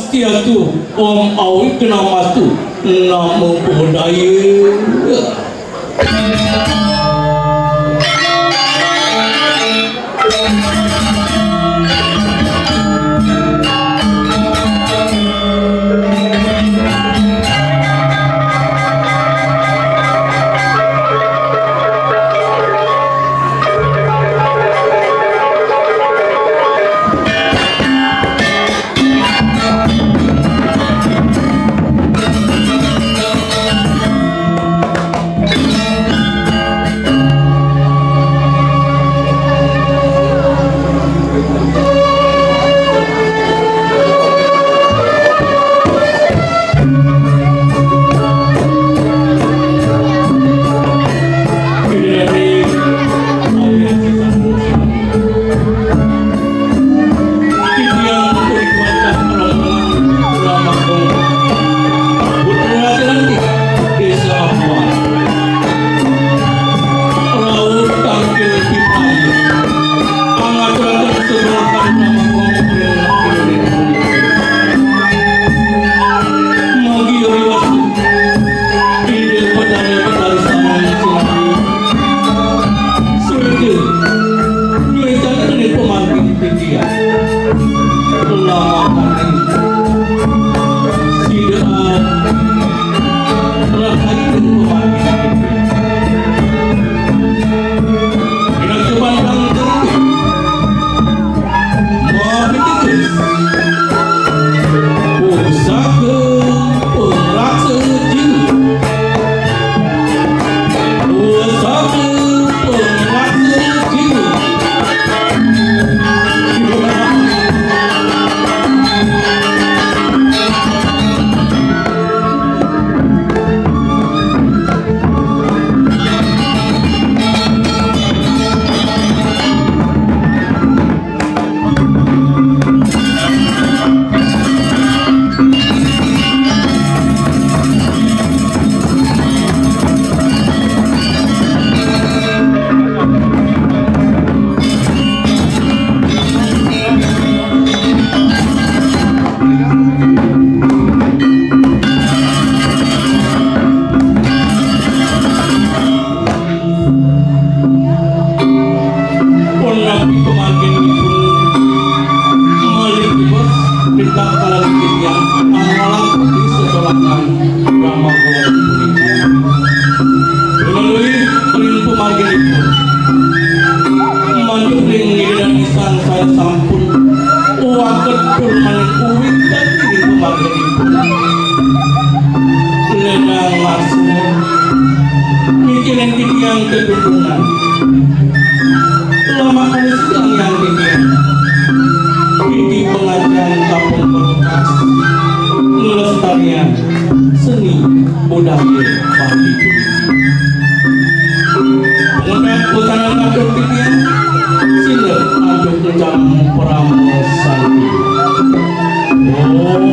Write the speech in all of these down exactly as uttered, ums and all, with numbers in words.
Siatu, Om Awighnamastu, Namo Buddhaya. Ida Betara Betari Saman Sinawi. Sugih. Nyuwun ring pamargin titiang. Lamakan sida rahayu ring pamargin titiang. Pinaka pantang. Mapiteges. Pusaka pangraksa jiwa. Pusaka pangraksa jiwa. Punapi pamarginipun malih tiwas, pintak kalih titiang, pangwalang putih sesolakan Rama Gola punika. Menawi ring pamarginipun, manjuk ring Ida Dané Sang Sari sampun waket tur maning uwing dadi ring pamarginipun. Lenang langsung. Niki ning titiang tetunggungan. Lama kali sedang yang titiang. Piti pengajian kampung berbekas. Ngelestarian seni budaya Bali. Pengendak pesanan atur titiang. Sila aduk rencana parama santi. Om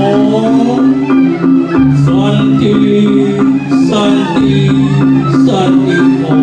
Santi, Santi, Santi Om.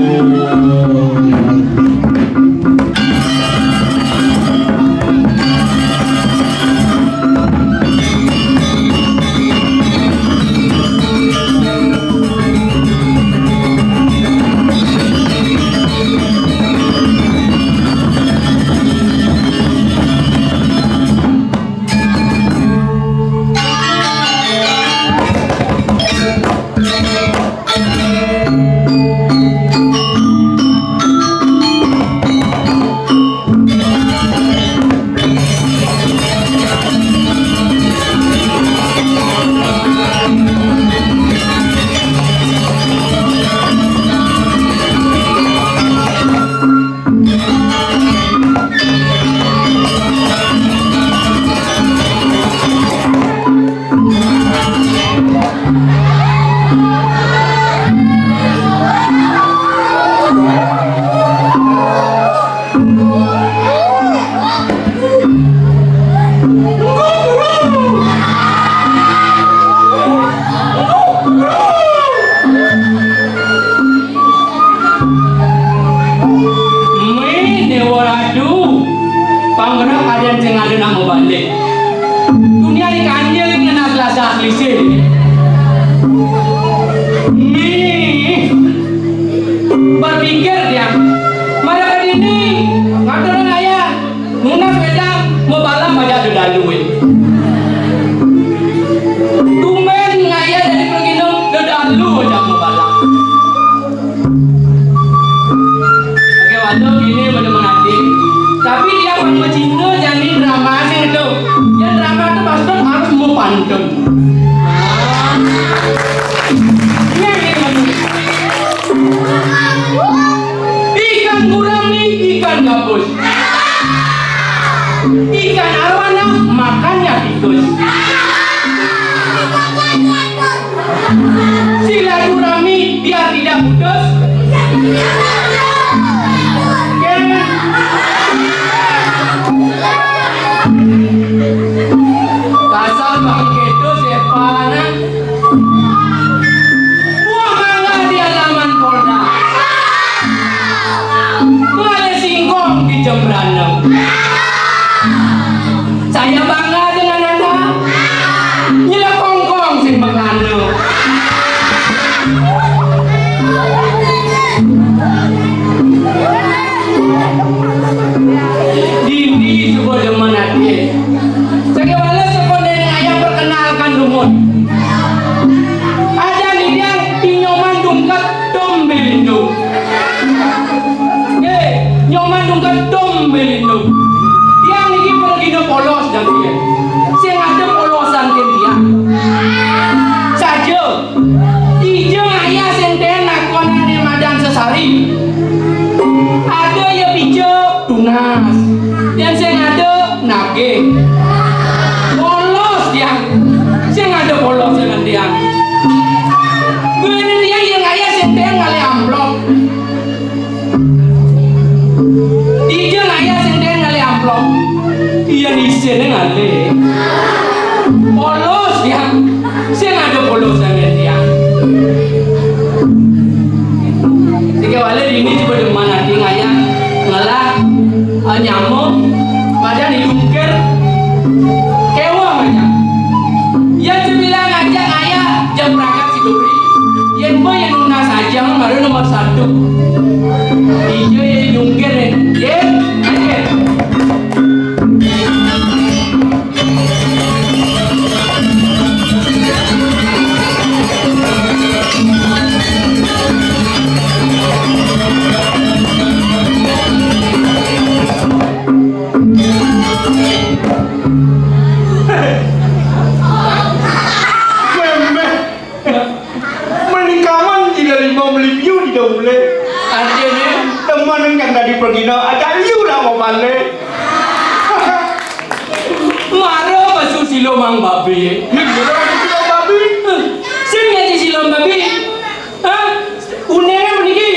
Mih Déwa Ratu, panggerak adan sing ada nak mabalik. Dunia di kanjeng Isi. Mih. Berpikir dia. Mara kadini, ngaturang ayah. Nunas wedang, mabalang aja dedalu, eh. Tumben ngayah dadi pragina, dedalu aja mabalang. Oke, waduh, gini pada menanti. Tapi dia pang macingga jani drama sing itu. Yang drama itu pasti harus mau pantun. Nah, ini betul. Ikan gurami, ikan gabus. Ikan arwana makannya tikus. Silaturahmi biar tidak putus. Dasar bangke itu siapa anak? Buah mangga di halaman Polda. Ngalih singkong di Jembrana. Saya bangga dengan Anda. Nyelekongkong sing mengana. Dini suba demen ati. Sakéwala sakonden ayah perkenalkan dumun. Ada nih dia pinyoman dungkat dom belindo. Nggih, nyoman dungkat dom belindo. Tiang niki pragina polos jagi. Sing ada polosan ké tiang. Saja. Dija ayah sing ten lakonané madan sesari. Ada ya pija tunas. Yén sing ada nagih. Polos tiang. Sing ada polos dengan tiang. Gue ini tiang yang ayah sing ten ngalih amplop. Dija ngayah sing ten ngalih amplop. Iya, isiné ngalih. Polos ya. Sing ada polosan ya, tiang. Tiga wali ini coba demen ati ngayah ngelah, eh, nyama, madan dijungkir. Kéweh aja. Ya, sebilang aja ngayah jam berangkat Duri. Yén mah yén nunas aja mah baru nomor satu. Iya, yén nyungkir, yén. Yén, aja. Mémé. Mending kaman jila lima meli piu di daun lé. Artiné? Teman yang tadi pergi na, ada liu lah mau balik. Mara pasu sila mang babi. Ini gimana lagi sila babi? Sing ngaji sila babi. Hah? Undangan meniki.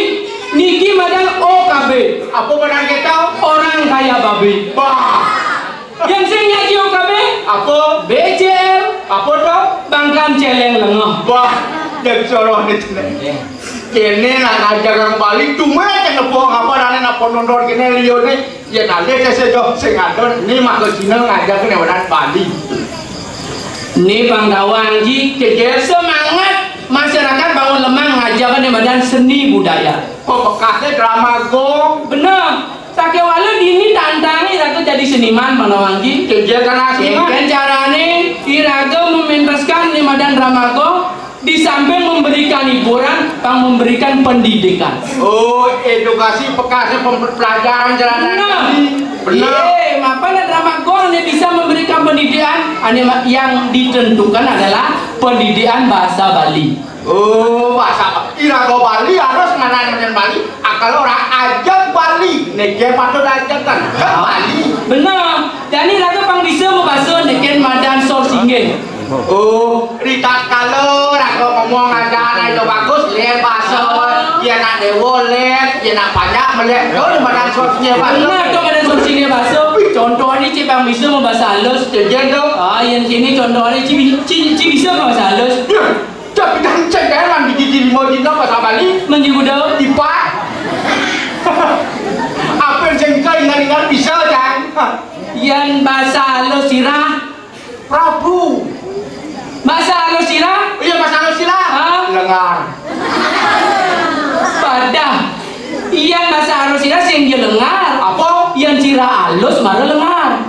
Niki madan O K B. Apa madan kita? Orang kaya babi. Bah. Yang sing ngaji O K B? Apa? B C L. Apa to? Bangkan celeng lengah. Wah, jadi soroh ni celeng. Kéné nak ngajar orang Bali, cuma aja nepuk apa nane nak ponondor kéné liyo né. Ya nalih saya doh sing ada ni maka sini ngajar ke orang Bali. Ni Bang Dawang Ji, kejer semangat masyarakat Bangun Lemang ngajar ke badan seni budaya. Oh, bekasnya drama gong. Bener. Sakéwala dini tantangan iraga jadi seniman, Bang Dawang Ji. Kegiatan seniman. Kénkén carané iraga mementaskan ni madan drama gong, di samping memberikan hiburan, pang memberikan pendidikan. Oh, edukasi bekasnya pem-, pelajaran jalan. Benar. Benar. Iya, mapan drama gong ini bisa memberikan pendidikan, hanya ma-, yang ditentukan adalah pendidikan bahasa Bali. Oh, bahasa iraga Bali harus ngenan madan Bali. Akal orang ajak Bali, niki patut ajak kan? Bali. Bener. Jani iraga pang bisa mabasa niki madan sor singgih. Oh, ritatkala raga ngomong aja anak itu bagus, lé basa. Ya nak dewa lé, ya nak banyak melek. Oh, madan sor singgih basa. Bener to, madan sor singgih basa. Contohné ci pang bisa mabasa halus. Cek to. Ah, yang sini contohné ci, ci, ci bisa mabasa halus. Ya. Tapi dan cek kan di gigi lima dina bahasa Bali. Menji kuda. Ipa. Apa yang saya ingat-ingat bisa kan? Yan basa halus sirah. Prabu. Basa alus sira? Iya, basa alus sira. Hah? Lengar. Padah. Yén basa alus sira sing ja lengar. Apa? Yén sira alus mara lengar.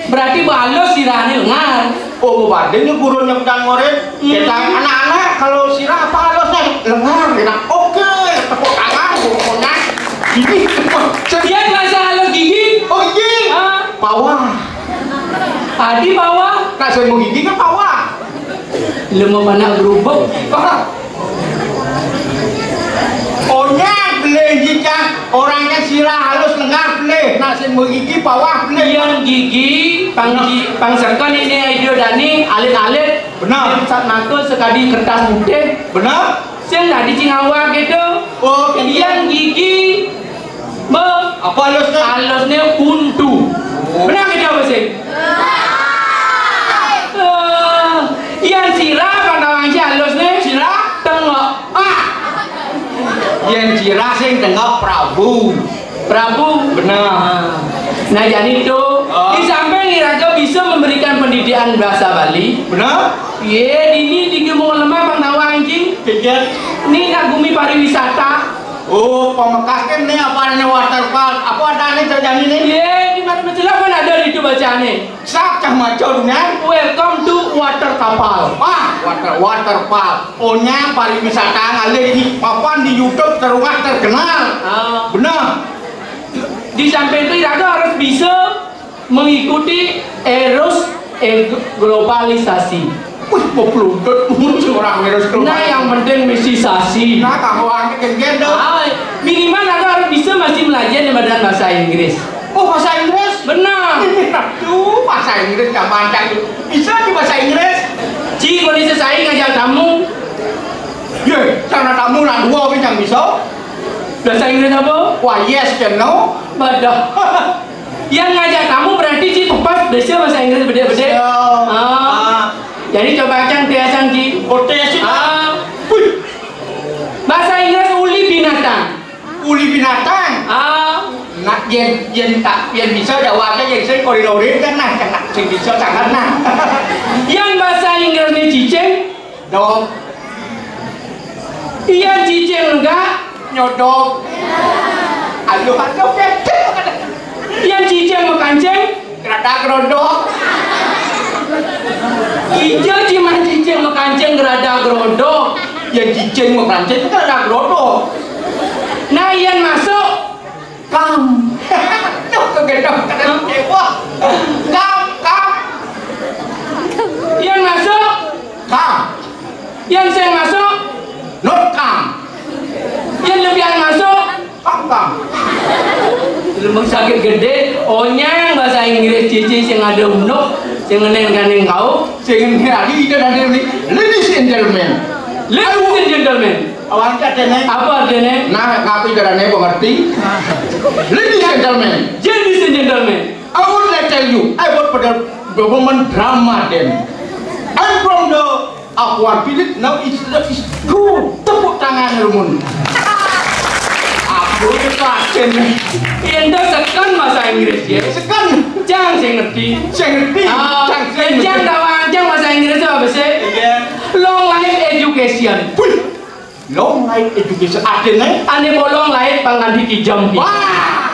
Berarti ba alus sirané lengar. Oh, badé nyek guru nyek dan murid. Hmm. Kita anak-anak kalau sira apa alusnya? Lengar. Enak. Oke, tepuk tangan pokoknya. Ini. Yén basa alus gigi. Oh, gigi. Ah. Pawah. Adi pawah. Nak sing mau gigi kan pawah. Lemo panak gerubuk. Onyang belih jijang, orangnya sira alus lengar belih, nak sing gigi pawah belih. Yén gigi pang ji-, pang seken ini Ida Dani alit-alit. Bener. Sat maku sakadi kertas putih. Bener. Sing dadi cingawak gitu. Oh, gitu. Yén gigi Be-, apa alusné? Alusné untu. Oh. Benar kita apa sih? Eh, yén sira Pandawangi alusné? Sira? Tengok. Ah. Yén sira sing tengok Prabu. Prabu. Benar. Nah, jadi itu, oh, di samping iraga bisa memberikan pendidikan bahasa Bali. Benar. Yé, dini tinggi mau lemah Pandawangi. Kegiat. Ini nak gumi pariwisata. Oh, Pamekas kan né apa né waterfall? Apa adané jani né? Yé, di mana majelah kan ada itu bacaannya. Sak cah maco dunia. Welcome to water kapal. Wah, water, waterfall. Onyang pariwisata ngalih di papan di YouTube terungah terkenal. Ah. Benar. Di samping itu iraga harus bisa mengikuti arus eg-, globalisasi. Wih, mau pelundut, muncul orang arus globalisasi. Nah, yang penting misi sasi. Nah, kamu angkat kegiatan dong. Ah, minimal aku harus bisa masih belajar di badan bahasa Inggris. Oh, bahasa Inggris? Benar. Ini tuh bahasa Inggris nggak mancang. Bisa di bahasa Inggris? Ci, kalau saya ngajak tamu. Ye, cara tamu lah dua yang bisa. Bahasa Inggris apa? Wah, yes dan no. Badah. Yang ngajak tamu berarti ci pepas bisa bahasa Inggris bedé-bedé. Siap. Ah. Ah. Jadi coba aja tes aja ci. Oh, tes aja. Ah. Wih. Bahasa Inggris uli binatang. Uli binatang. Ah. Nak yén, yén tak, yén bisa jawabnya yén saya koridor kan nah, kena sing bisa sangat nah. Yang bahasa Inggris ini cicing, Dok. Iya, cicing enggak? Nyodok. Aduh, aduh, aduh. Iya, cicing makancing? Gerada gerodok. Iya, ciman cicing makancing gerada gerodok. Ya, cicing makancing gerada gerodok. Nah, iya masuk. Kam. Tuh, kegendong. Wah. Kam, kam. Yang masuk? Kam. Yang sing masuk? Not kam. Yang lebihan masuk? Kam, kam. Lembang sakit gedé, onyang bahasa Inggris cici sing ada unuk, sing ngeneng kaning kau. Sing ngeneng hari itu nanti ini. Ladies and gentlemen. Ladies and gentlemen. Awang artinya? Apa artinya? Nah, ngapi darane pengerti? Ladies and gentlemen. Ladies and gentlemen. I would like tell you, I would put a woman drama then. I'm from the Aquan Village, now it's, it's good. Tepuk tangan rumun. Aku itu asin. Ento seken bahasa Inggris ya. Seken. Jangan saya ngerti. Saya ngerti. Ah, jangan saya ngerti. Jangan bahasa Inggris itu apa sih? Iya. Long life education. Wih. Long life education artinya? Ané bolong lair pang nganti kijam. Wah.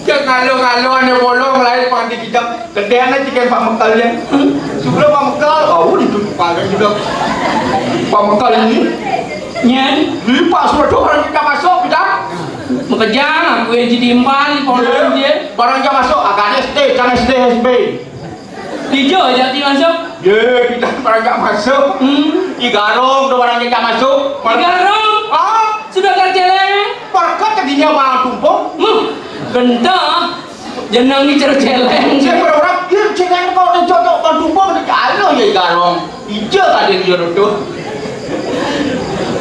Cek ngalo-ngalo ané bolong lair pang nganti kijam. Gedéan aja kayak Pak Mekel ya. Sebelum Pak Mekel, oh, di paling juga Pak Mekel ini. Nyén. Ini pas wedoh orang kita masuk kita. Makejang aku yang ditimpal di pohon dia. Barang kita masuk, agak S D, jangan S D, S B. Ijo jati masuk. Ye, kita barang nggak masuk. Hmm. I Garong tuh barang nggak masuk. I Garong. Ah, sudah kerjeleng. Perkat tadinya bang tumpung. Muh, genta. Jeneng ini cerjeleng. Saya berharap dia celeng kok, dia cocok bang tumpung, dia kalah ya I Garong. Ijo tadi dia tuh.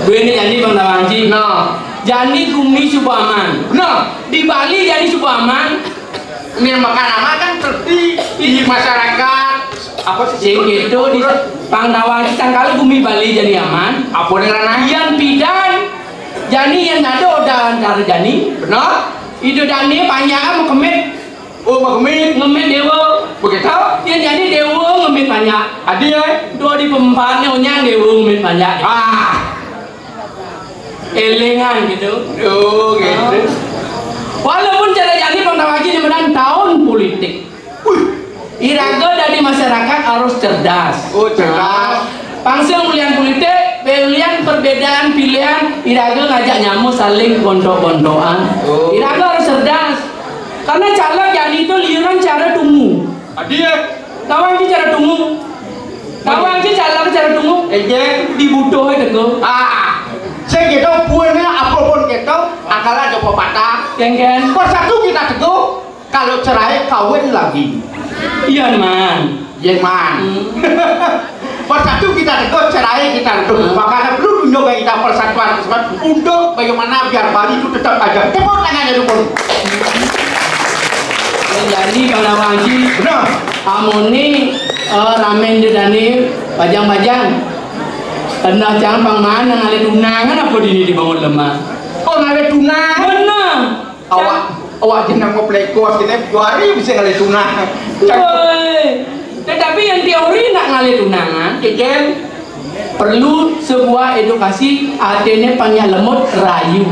Gue ini jadi Bang Tawanji. Nah. Jani gumi suba aman. Nah. Di Bali jani suba aman. Ini makan aman kan tertib di masyarakat. Apa sih? Sing itu di Pandawa kita kalau gumi Bali jadi aman. Apa nih ranah? Yang pidan, jani yang ada udah antara jani. Benar? Itu jani panjang mau kemit. Oh, mau kemit. Ngemit dewa. Begitu? Yang jadi dewa ngemit Adi, eh? Dua ribu empat ni onyang dia umit banyak. Ah. Elingan gitu. Oh, gitu. Walaupun cara jani pang tawang ji ni medan tahun politik. Iraga dari masyarakat harus cerdas. Oh, cerdas. Pang sing ulian politik, ulian perbedaan pilihan, iraga ngajak nyama saling gontok-gontokan. Oh. Iraga harus cerdas. Karena caleg jani tu liunan cara tumu. Adi, eh? Tawang ji cara tumu. Tawang ji caleg cara tumu. Ejek. Dibutuh aja tuh. Ah, sing gitu, buahnya apa pun gitu, akal aja pepatah. Kengken. Persatu kita teguh, kalau cerai kawin lagi. Iya, Man. Iya, Man. Hmm. Persatu kita teguh, cerai kita teguh. Hmm. Makanya perlu menjaga kita persatuan, persatuan untuk bagaimana biar Bali itu tetap ada. Tepuk tangannya dulu. Jani pang tawang ji. Benar. Amun ni, eh, ramen di dani bajang-bajang. Kena cang pang mana ngalih tunangan apa dini dibangun lemah. Oh, ngalih tunangan? Benar. Awak, awak jenang mau pelekos kita dua hari bisa ngalih tunangan. Woi. Tetapi yang teori nak ngalih tunangan, Jejen, perlu sebuah edukasi, artinya panjang lemut rayu.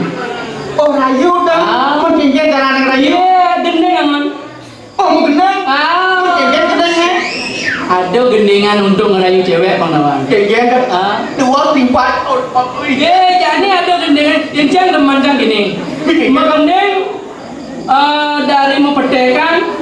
Oh, rayu dah. Ah. Kok Jejen jangan rayu? Iya, gendeng aman. Oh, mau gendeng? Ah. Kok Jejen gendeng, eh? Ada gendengan untuk ngerayu cewek, Bang Nawang. Jejen dah. Ah. Dua, empat. Oh, oh, oh. Iya, jadi ada gendengan. Jejen teman kan gini. Bikin. Menggendeng eh, dari mepetekan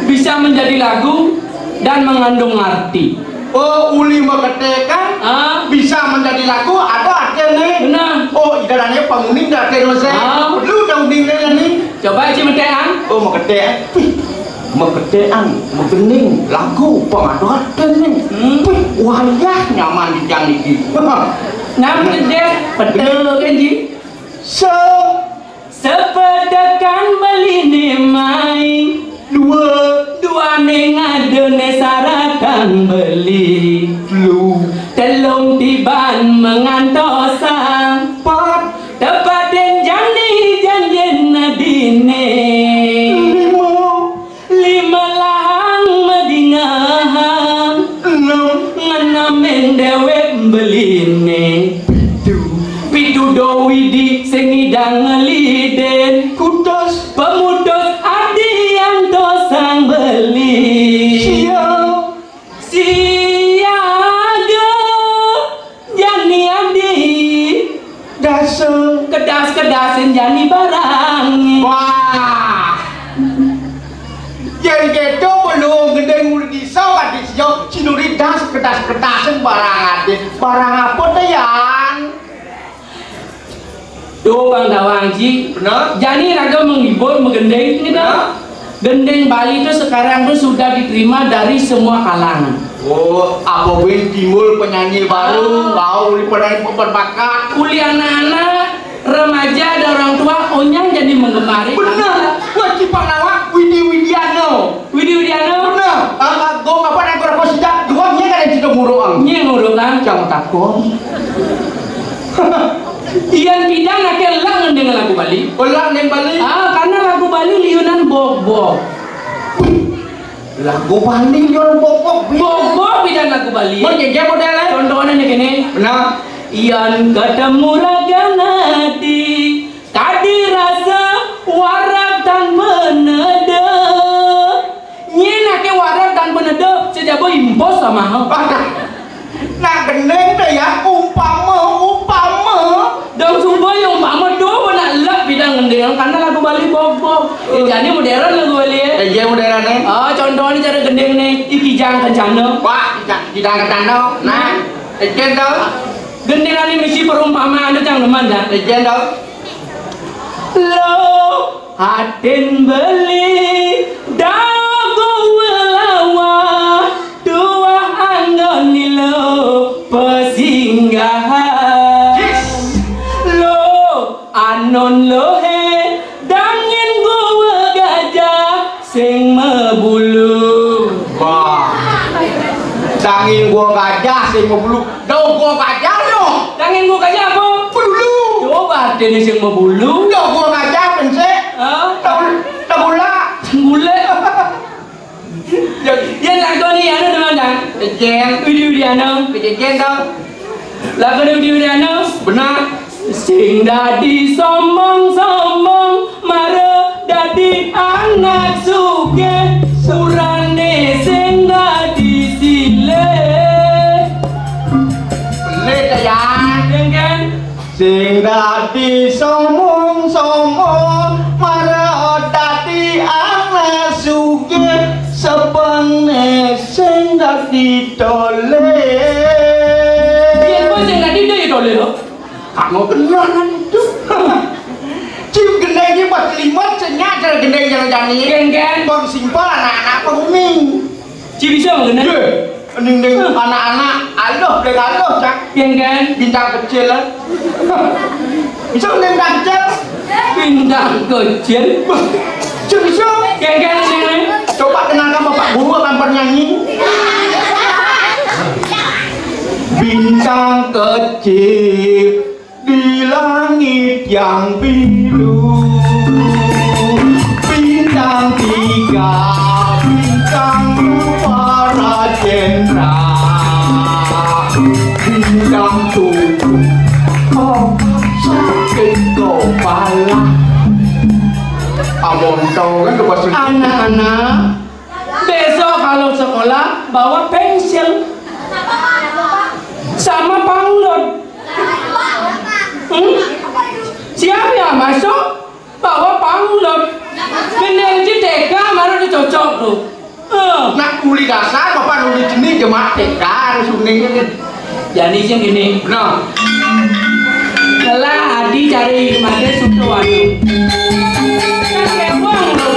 bisa menjadi lagu dan mengandung arti. Oh, uli mepetekan, ah, bisa menjadi lagu, ada artinya nih. Benar. Oh, idarannya penguning dah artinya saya. Ah. Perlu dah uning dah nih. Coba isi metekan. Oh, meketekan. Wih, meketekan, megening, lagu, pengaduan nih. Hmm. Wih, wayah nyaman di jang ini. Nah, betul deh. Betul kan, Ji? So, Sepetekan beli ni mai. Dua. Dua ni ngada ni saratan beli. Telu. Telung tiban mengantosa. Empat. Tepatin jani janjin adine. Lima. Lima lahang madingahang. Enam. Ngenemin dewek beline. Pitu. Pitu do widi sing ngidang ngeliden. Kutus. Pemutus adi antos sang beli. Sia. Siaga. Jani adi. Dasa. Kedas-kedasin jani barang. Wah. Yang keto belum gendeng uli diso adi sio sinuri das kedas-kedasin barang adi. Barang apa tuh, Yan? Tuh, Bang Dawang Ji. Benar. Jani raga menghibur, menggendeng gitu. Benar. Gending Bali itu sekarang tuh sudah diterima dari semua kalangan. Oh, apa win timbul penyanyi baru, ah, bau di penyanyi berbakat. Uli anak-anak, remaja, dan orang tua, onyang jadi menggemari. Benar. Wah, Cipang Nawang, Widi Widiano. Widi Widiano? Benar. Ah, ah, gong apa, nang kurang kau sidak, dua, nyeng ada cerita muruk, ang. Nyeng muruk, ang. Jangan takut. Ian Bidang ake elak ngendeng lagu Bali. Elak ngendeng Bali. Ah, karena lagu Bali liunan bok-bok. Lagu Bali liunan bok-bok. Bok-bok bidang lagu Bali. Mau jeje model, eh? Contohnya nih gini. Benar. Ian ketemu raga nadi, tadi rasa warak dan meneda. Nyén aké warak dan peneda, sejaba impos samaha. Nak gending deh ya, umpama, umpama. Dong suba ya umpama do nak lek bidang gending, karena lagu Bali bobok. Eh, jadi modern lagu Bali ya. Eh, iya modern, eh. Ah, contohnya cara gending nih, iki jang kencana. Wah, kita kita kencana. Nah, ejen to. Gending ini mesti perumpamaan itu yang nemen dah. Ejen to. Lo Atin beli dagu lawa, tuah anggon nilo pesinggahan. Lo anon lo he, dangin gua gajah sing mebulu. Wah. Dangin gua gajah sing mebulu. Dau gua gajah no. Dangin gua gajah apa? Bulu. Coba dene sing mebulu. Dau gua gajah pensek. Hah? Dau, dau gula. Gula. Ya, ya lagu ni anu teman. Kején. Udi-udiana. Kején to. Lagu udi-udiana. Bener. Sing dadi sombong-sombong, mara dadi anak sugih, urane sing dadi silih. Pelit ya. Kején. Sing dadi sombong-sombong, mara dadi anak sugih, sepene sing dadi dole. Yen kowe sing dadi dole, ya dole, lho. Kamu kenal kan itu? Cium gendeng iki pas limet, sing nyadar gendeng jane-jane. Kengken. Kon simpel anak-anak penguning. Ci bisa menggenang? Iya. Ning-ning anak-anak, aluh, blek aluh, Cak. Kengken. Bintang kecil, lah. Bisa ning bintang kecil? Bintang kecil? Bisa, bisa. Kengken, kengken. Coba kenalkan Bapak Guru akan bernyanyi. Bintang kecil di langit yang biru, bintang tiga, bintang dua para jenderal, bintang tujuh kok sakit kepala. Amonto itu maksudnya. Anak-anak, besok kalau sekolah bawa pensil sama panglut. Hmm? Siap ya masuk? Bawa panglut. Bener aja tega, baru dicocok tuh. Eh. Nak uli dasar, bapak uli jenis, cuma tega, harus kuning ini. Jadi sing gini. Bener. Lah, Adi cari mate sudo anu. Kan kewang lho.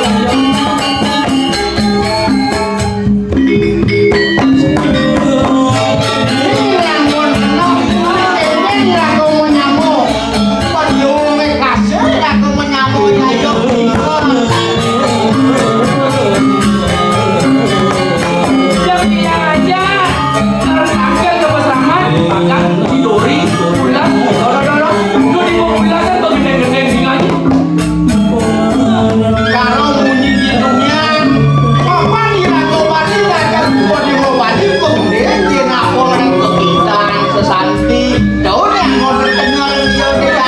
Karo munyi kidungan, papan iraga Bali, raja kuwa dewa Bali, pemudin, yen apa ora kekitan sesanti, daun yang ngono kenyal, iya, iya.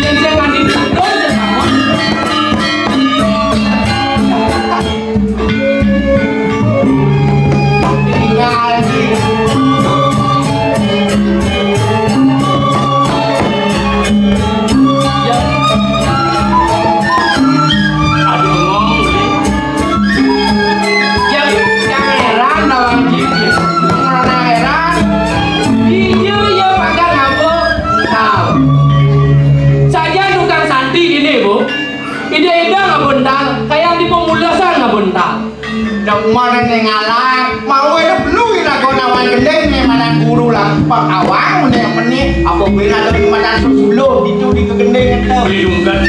Yen sing mandi betul, sing sama. Saja tukang santi ini, Bu. Ide-ide ngabuntal, kayak di pemulasan ngabuntal. Ndak umane ning alang, mau ene belu ira kok nawang gendeng ning madan guru lah. Pak awang mene meni, apa bela dari madan sepuluh itu di kegendeng itu. Beli dungkan.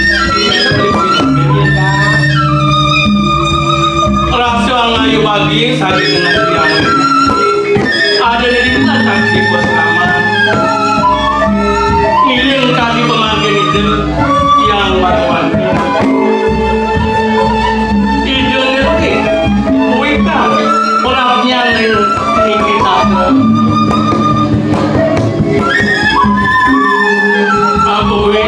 Rasa ngayu pagi, saja dengan tiang. Ada di bulan kaki bersama. Ngiling kaki pemangkin itu yang baru mandi. Ida ngerti, wita perhatian ning niki tata. Aku kuwi,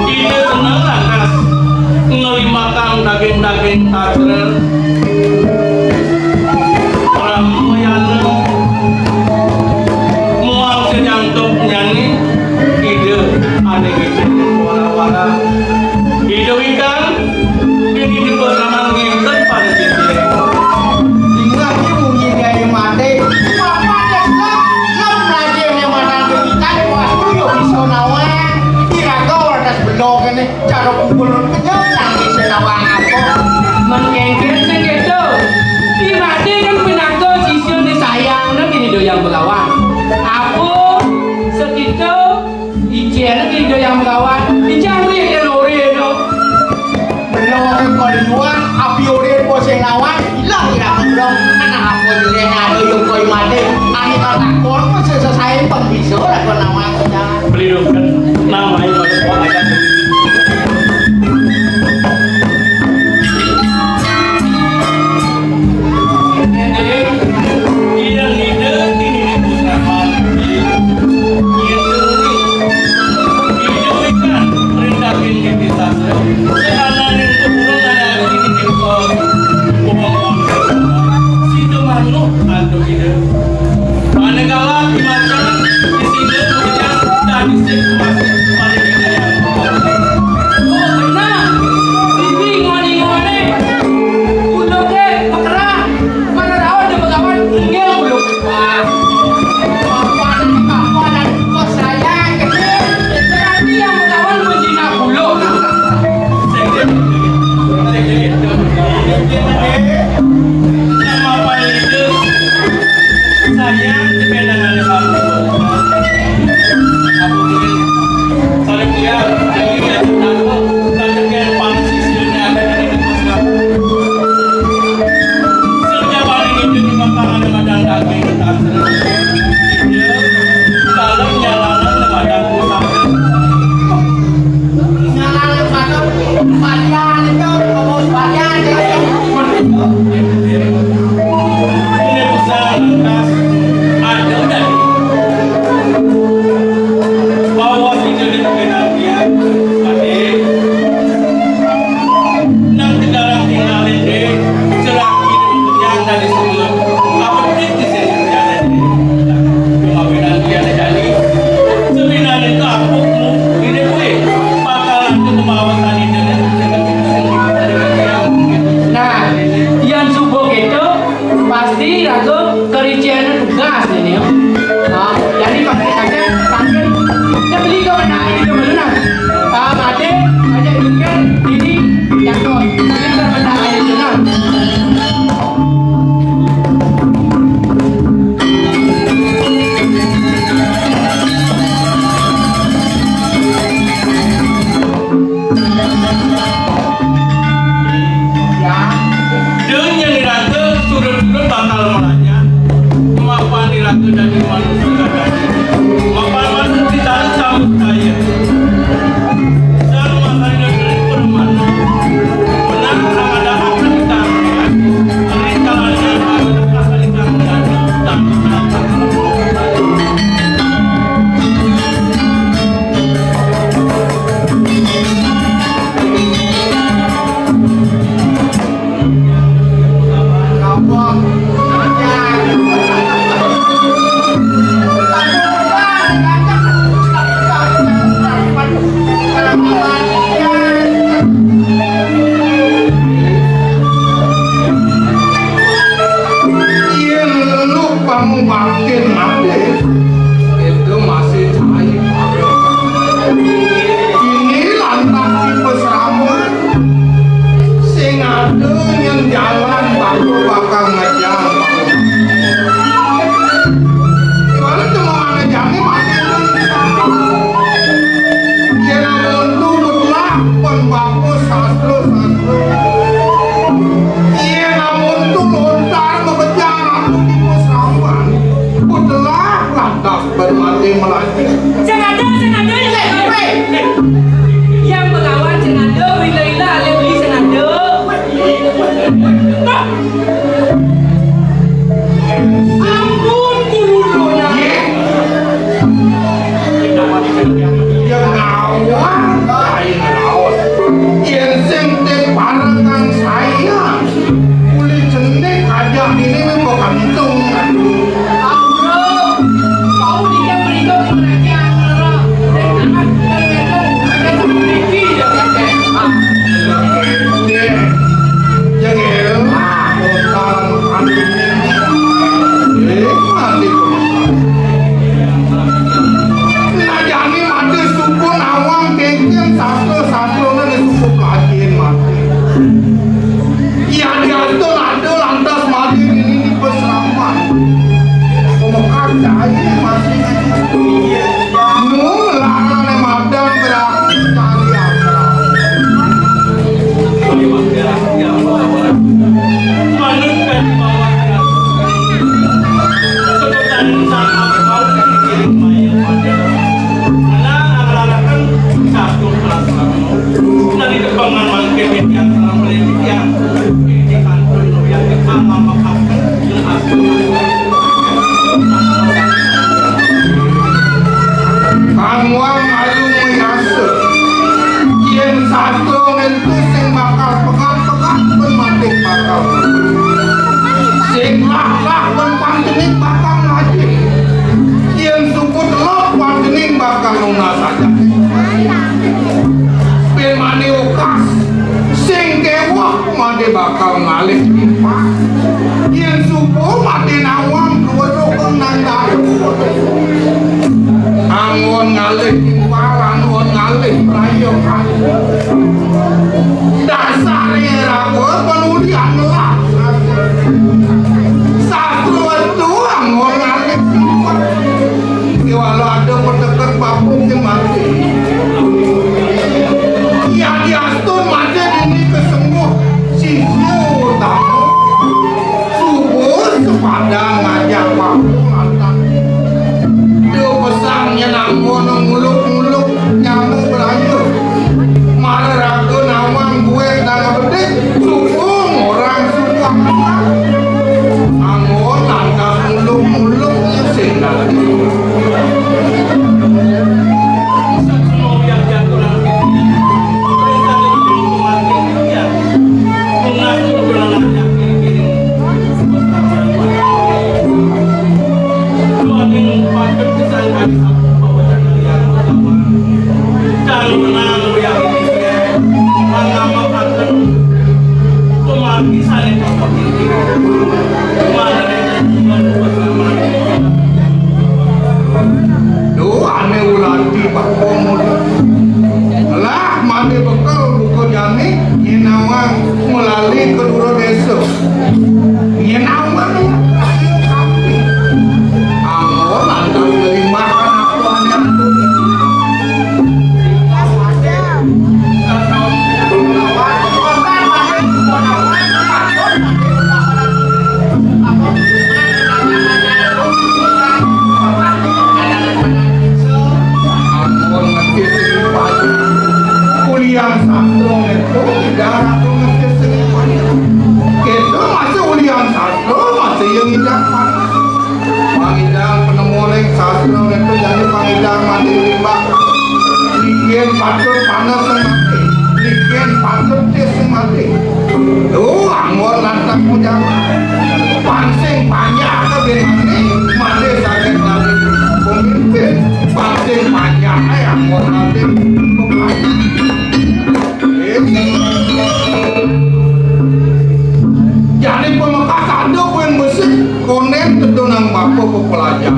Ida seneng lantas ngelimakang daging-daging tatra. Ramayana muang senyangkep nyani Ida ane ngicen wara-wara. Ida wikan Dene dipesanan ngenten pada sisi. Ingat iki mungkin gawe mati. Bapak Tesla, lem raja yang matang kepitan, waktu yo bisa nawang. Kira kau atas belok ini, cara kumpul kenyang, nangis nawang apa. Mengkengken sing kedo. Di mati kan pinangka sisya disayang, nang ini doyang belawan. Apa segitu? Ijene ki ida yang merawat, ijang ri yen ore no. Belum kau di luar, api ore po sing lawan, ilang ira belum. Anak apa jere ada yang kau mati, ane kata kau mesti selesai pun bisa lah kau nawang kita. Beli dulu, nama ini pada kau aja. Kang Wang ayu mayasa. Yén sastra néntu sing bakal pegat-pegat pun mati bakal. Sing lah-lah pun pantening bakal ngaji. Yén suku teluk pantening bakal nunas aja. Pin mani ukas sing kéweh mati bakal ngalih timpal. Yén subuh mati nawang dua rukun nang dalu. Anggon ngalih timpal, anggon ngalih prayogan. Dasaré raga panulian ngelah. Sastra itu anggon ngalih timpal. Kéwala ada peteker papung sing mati. Yadiastun mati dini kesembuh sisya utama. Subuh sepadan ngajak papung lantas. Dia pesan nyenang ngono nguluk-nguluk nyamuk berayu. Mara raga nawang buet dana bedik, subuh orang subuh. Anggon lantas nguluk-nguluk sing dadi. Duh, ané ulati bakong. Lah, mati bekel buka jani, nyinawang melali ke dura desa. Nyinawang ya, ayo kampi. Anggo lantas ngelimbahkan aku ané aku. Ampun ngerti sing payah. Ulian sastra itu tidak aku ngerti sing payah. Kita masih ulian sastra, masih yang tidak payah. Pangidang penemu ring sastra itu jadi pangidang mati limbak. Bikin patut panas sing mati. Bikin patut tis sing mati. Duh, anggon lantas mujalan. Pansing panjak ke bin mati, mati sakit lagi. Pemimpin, pansing panjak, eh, anggon mati. Jani pamekas ada buin besik, konen tedunang bapa pepelajar.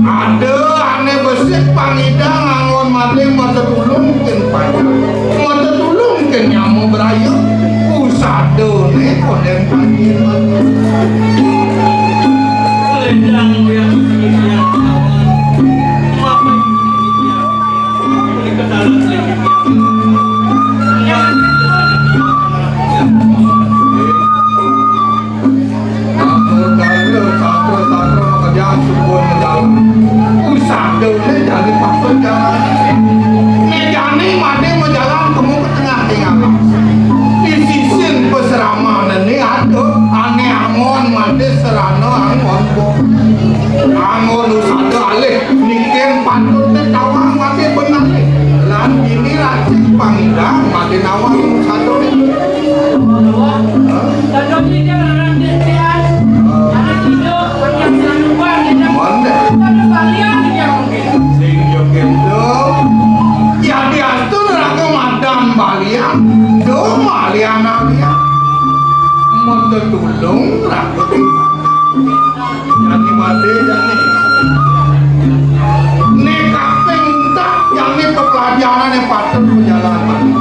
Ada ané besik pangidang anggon mati mata tulung kin panjang. Mata tulung kin nyama beraya. Usadané konen panjang. Selendang yang yang Atur daya sastra-sastra makejang sumpun majalan. Usadané jani patut jalan. Né jani mati majalan temu ka tengah tinggal. Di sisin pasramané ada ané anggon mati serana anggon bo. Anggon usada alih nikin patut né tawang mati bener. Lan dini racik pangidang mati nawang usada né. Sing yo kento. Yadiastun raga madan balian, do malian-alian. Mun tetulung raga. Jani mati jani. Né kaping tak jani pepelajaran yang patut berjalan mati.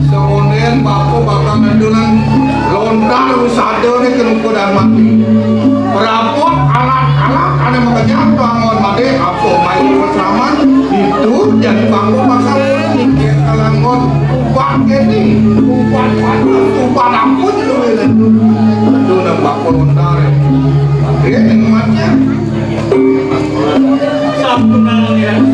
Seonen bapa bakal ngedulang lontar usada né kena kudan mati. Perabot alat-alat ané makejang tuangon mati apa main pertama itu jani bapa bakal mikir kalanggon ubat kéné, ubat panas, ubat ampun lu itu. Itu nang bapa lontar. Mati ning mati. Sampun nang lihat.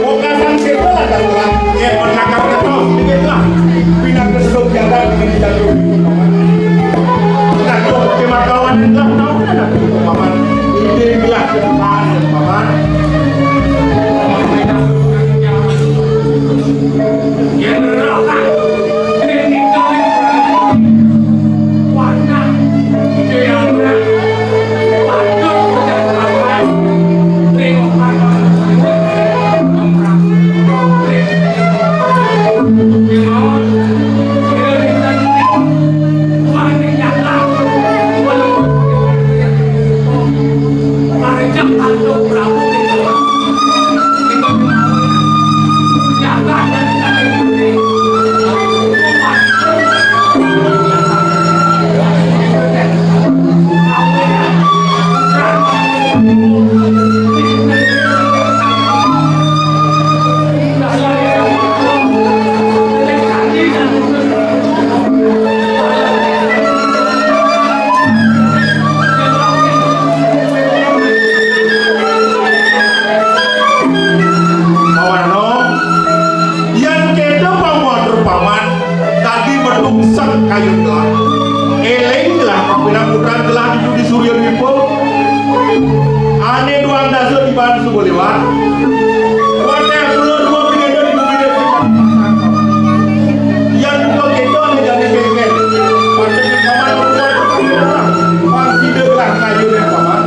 Wekasan séda lah dagelan, yén menakar ngertos, pikirlah. Pinaka seduk jagat ing jatuh. Nah, yo, kemakawan adalah tahu kan aku, Paman. Ini gelah depan, Paman. Yén roh kan, ning ning warna, ing warna, patut pedas rawan, ring warna, ring warna, ring warna. Pawarna, yén kéto pamatur Paman, kadi metu sek kayun gelah. Éling gelah, kapining putran gelah di, di Surya Dwipa. Ané duang dasa tiban suba liwat. Wénten kula dua pinida di bumi desa. Yan dua kéto ané jani kéngkén. Wénten di kamar dua pinida. Pang sida gelah kayun paman.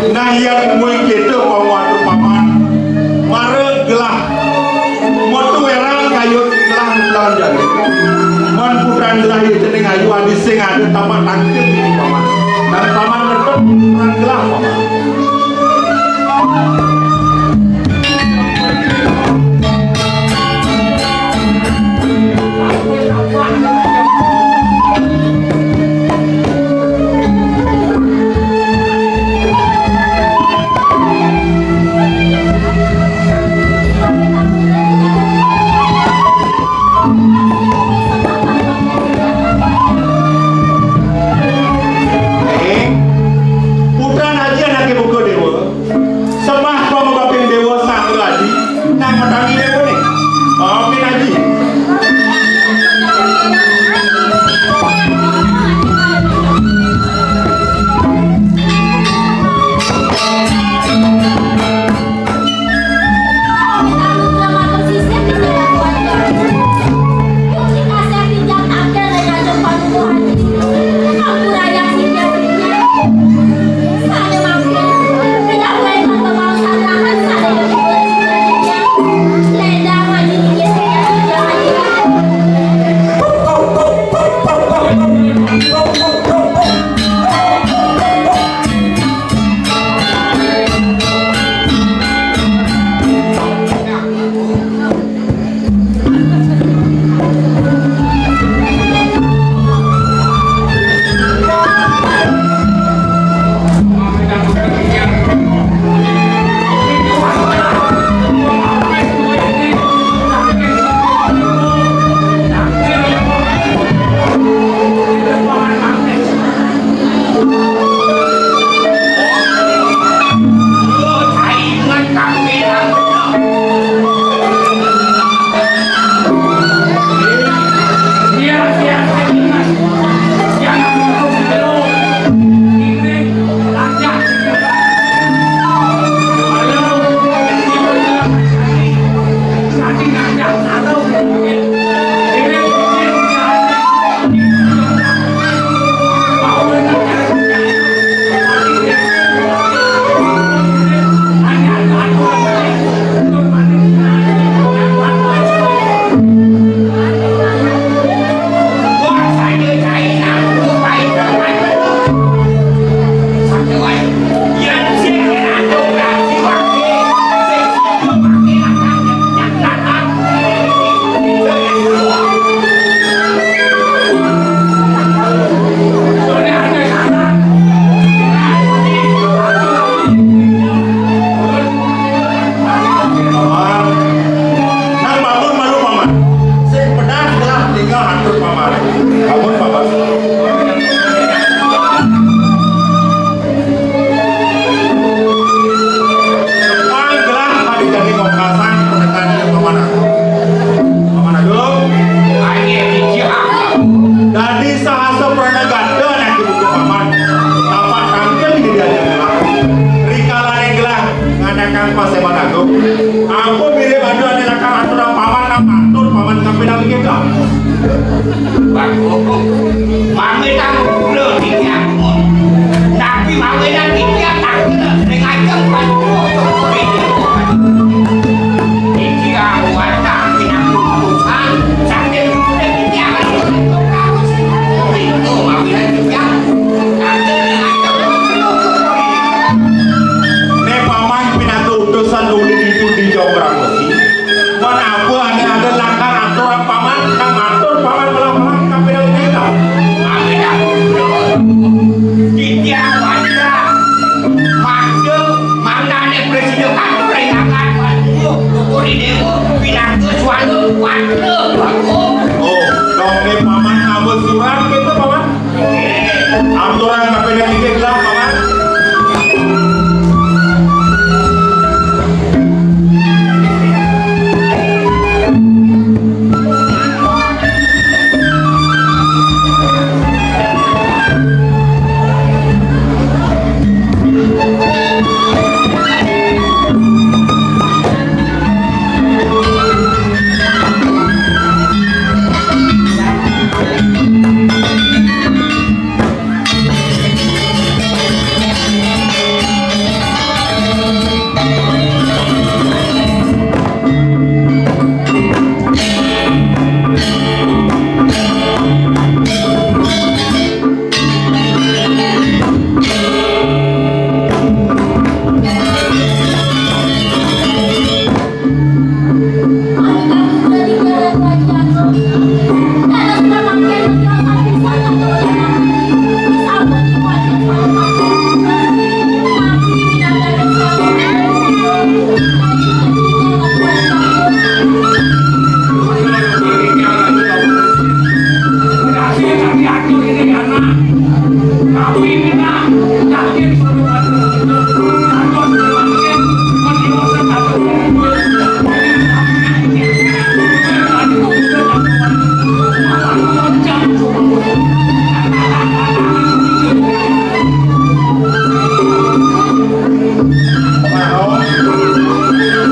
Nah, yan mung kéto pamatur paman, mara gelah metu wénten kayun gelah nulang jani. Mén putran gelah ya cening ayu adi sing ada tapak tangkil ini paman. Dan paman ngetep putran gelah paman. Ning, putran aji anaké buka déwa. Sembah pamabatin déwa sang adi, nang matangi déwané. Maafin aji. Ganda anak ibu ke paman. Tapak tangkel di dia. Rikalané gelah ngadakan paséban agung. Aku mirip ada ané lakar aturan paman, nang matur paman kapining kita. Bagus. Mami nang kula titiang. Tapi mami nang titiang tak kena sering ajeng pancuk. Titiang wadah pinang Tuhan, sambil muda titiang. Itu mami nang titiang. Né paman pinaka utusan uli itu di Jonggrang Besi. Pan apa ané ada lakar aturan paman, kang atur paman malah-malah kapining kita. Amin. Titiang wadah. Mangda, mangdané presiden kantor rintangan, waduh, syukur di dewa, pinaka suara, waduh, waduh. Oh, dong né paman ngaba surat gitu, paman? Aturan kapining kita lah, paman.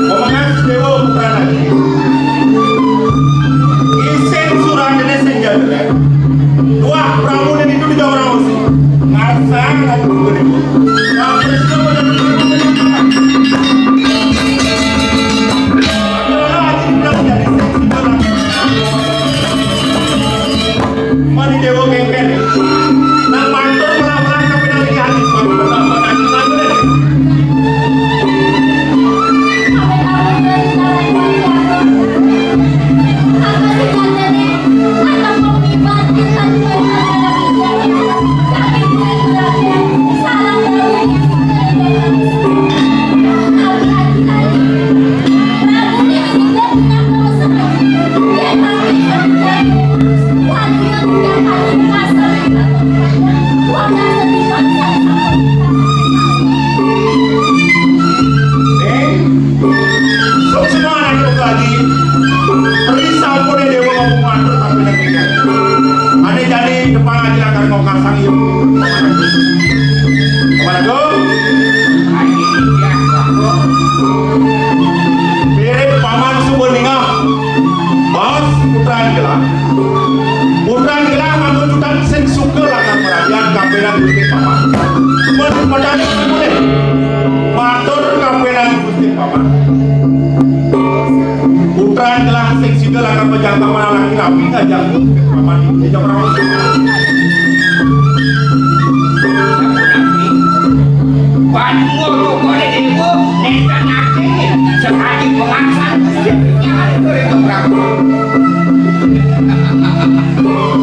Memengas Dewa Putra Nadi. Isin surat ini sing jadul. Wah, Prabu ini itu di orang usi. Ngasang aku ke Dewa. Nah, terus dia pada Mani dewa kengken. Nang matur melah-melah kapining ati. Suksma anak lagi. Ri sampune dewa ngomong matur tapi nek. Ane jani depan aja akan mau kasang yuk. Kemana tuh? Mirip paman sumber ningah. Bos, putra gelah. Putra gelah nganggo cutan sing suka lakar perhatian kapining Gusti Paman. Mun padane boleh. Matur kapining Gusti Paman. Putra gelah sing sida lakar pejangkep laki rapi ngajak Gusti Paman ing jejak raos. Panunggal rupane dewa nenten ati sakadi pemangsan Gusti Prabu.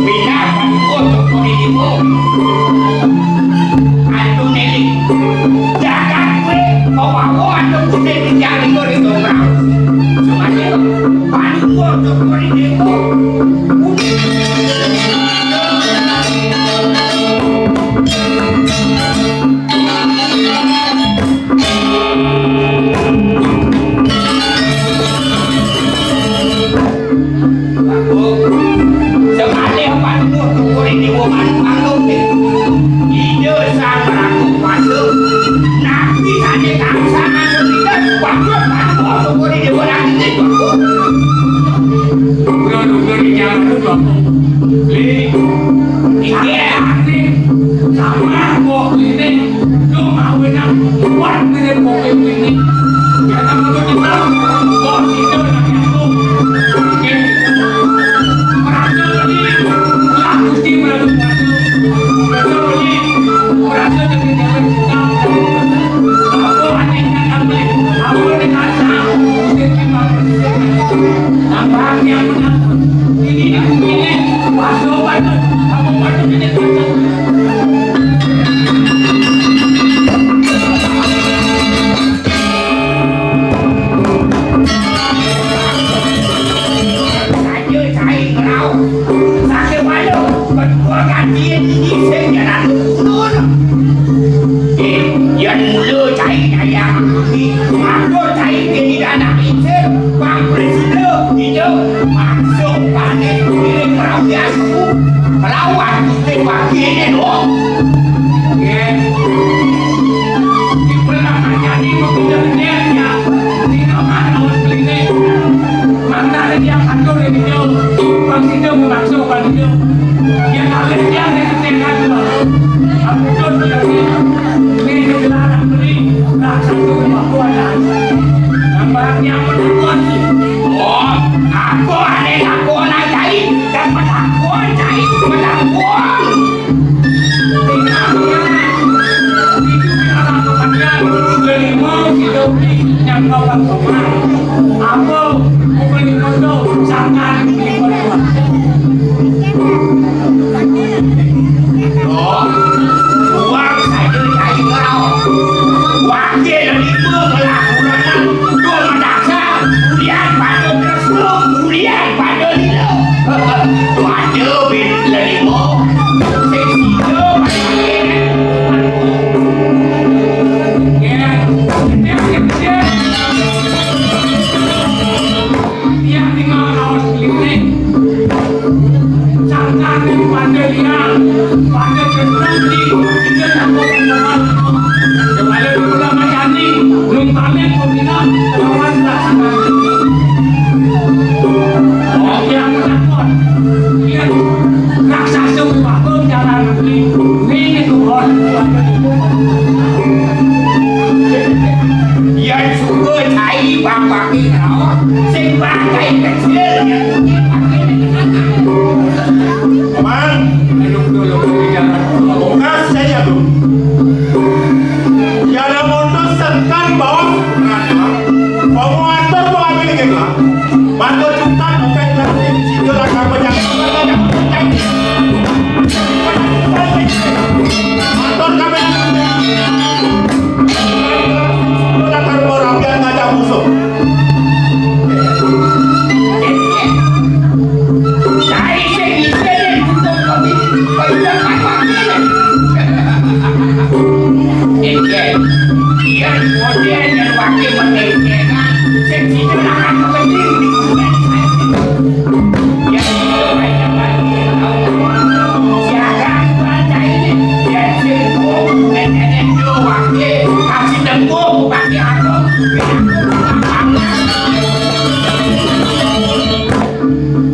Pindah panunggal rupane dewa. Atuh nelik. Jagat kowe kawawa atuh Gusti Prabu. Semuanya panunggal rupane dewa. Semalih panuwun syukuring Ibu Manu Manglu Ida Sang Ratu Kuasa, napi sané tansah anu ida, patut patuh soko di Déwa Ratu. Duga-duga di jalan tu, Bapa. Li. Inggih. Sama kok ini. Cuma wenang kuat mirip kok ini. Jangan begitu. Kok itu nak aku. Oke. Merasa beli. Lah, Gusti merasa merasa. Merasa beli. Merasa jadi jalan kita. Apa aneh nak beli? Apa dengan aku? Gusti terima kasih. Tambah yang menang. Ini, ini, ini. Masuk, masuk. Apa masuk ini? Saja cai ngerau. Saja malu. Kedua ganti ini sing jalan turun. Eh, yan mula cai daya. Aku cai jadi anak icin. Bang Presiden, hijau. Masuk panen. Ini perahu aku. Melawan. Ini pagi ini dong. Oke. Di perlambatan ini mau pindah ke dia. Di kamar harus klinik. Mangda ada dia atur ini, Jo. Bang Sido mau masuk, Bang Sido. Dia kaget, dia ada keterangan, Bang. Ampun, dia ini. Ini dilarang beli. Raksasa itu Bang Tuan, ya. Gambar dia menakut. Oh, aku ada laporan, Cai. Dan penakut, Cai. Penakut. Uang saja cai ngerau. Wakil lima belah bulan. Dua mendaksa. Ulian pada terus. Ulian pada lila. Pada bin lelimo. Sing sida pada bin. Ya. Tiang tinggal raos klinik. Sangkan pada liang. Pada gendang di. Tidak dapat. Kepala Kepala Majani. Nung pamit pembina. Lawan pelaksanaan. Yang menakut. Yang raksasa wibawa jalan negeri. Ini Tuhan. Yang suka cai bang pakai raut. Sing pakai kecil. Yang suka pakai. Paman, duduk dulu di jalan. Bukas saya tuh. Tiada mundur sengkan bawah. Komo atur mau ambil gitu. Bantu cukat bukan berarti situ lah kamu jangan. Atur kami. Atur orang yang ngajak musuh.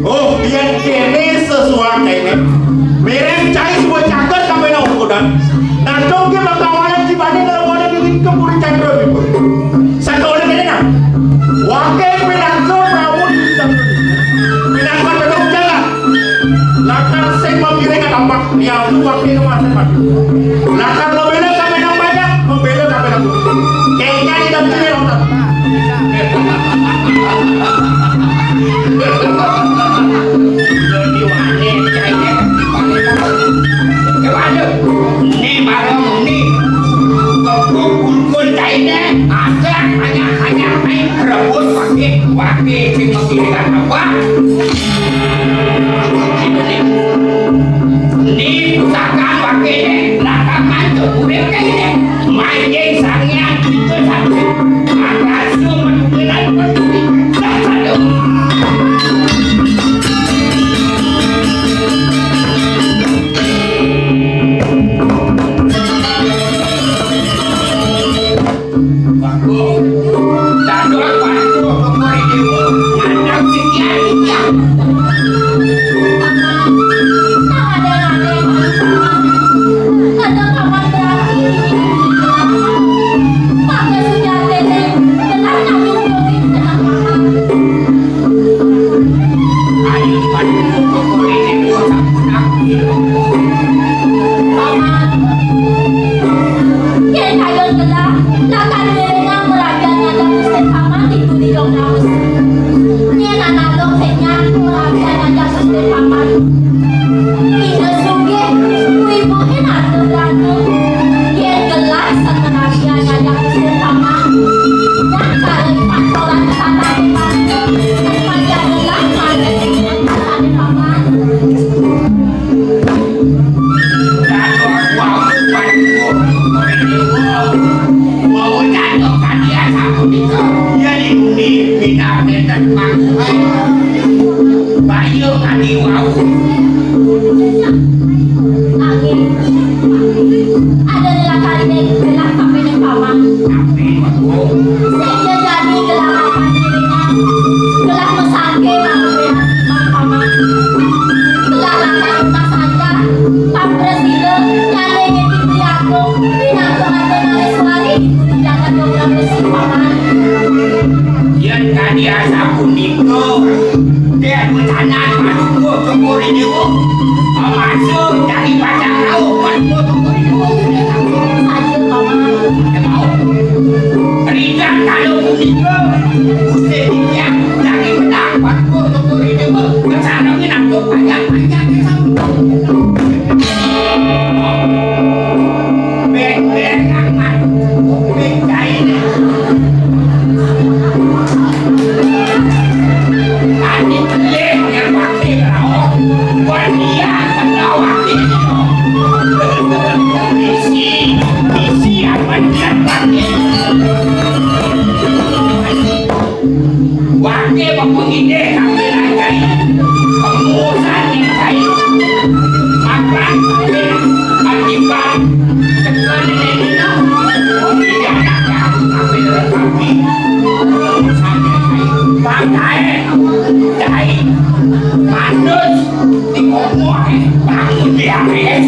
Oh, yén kéné sesuai kéné. Mireng cai suba caket sampai nang ukudan. Nah, dong ki makawanan ci bani kalau mau ada bikin keburi candra gitu. Satu oleh kéné nah. Waké pinangka Prabu di Bintang Budi. Pinangka duduk jalan. Lakar sing mapiring ka tampak. Ya, lu waké nu masih mati. Lakar mabéla sampai nang banyak, mabéla sampai nang. Kayaknya di dalam sini nonton. Ini bareng ini. Kebun kulkul cairnya. Masak banyak-banyak, main rebus pakai, pakai, sing menggilingan apa? Ini pusaka pakai, lakar mantuk, udah kayak ini. Manjing sangian kita satu. Atas semua pikiran peduli. Satu. Prasida, nyane Yeti Priagung, pinangka Mata Naleswari, dipunjulakan Dong Rambesi, Paman. Yen kadi asapunika, Déwa Tanan Paduka Cokor I Déwa, pamasa jagi pacang rauh Paduka Cokor I Déwa. Saja, Paman. Yen mau. Ringan kala punika, Gusti titiang jagi medal Paduka Cokor I Déwa, kesarengin antuk panjang-panjang. Wake pepengidih kami Cai. Pengurusan Cai. Makan akibat tekan ini. Tidak ada kami. Urusan Cai. Bang Cai. Cai. Manus. Di kokoh, eh. Bangun dia, eh.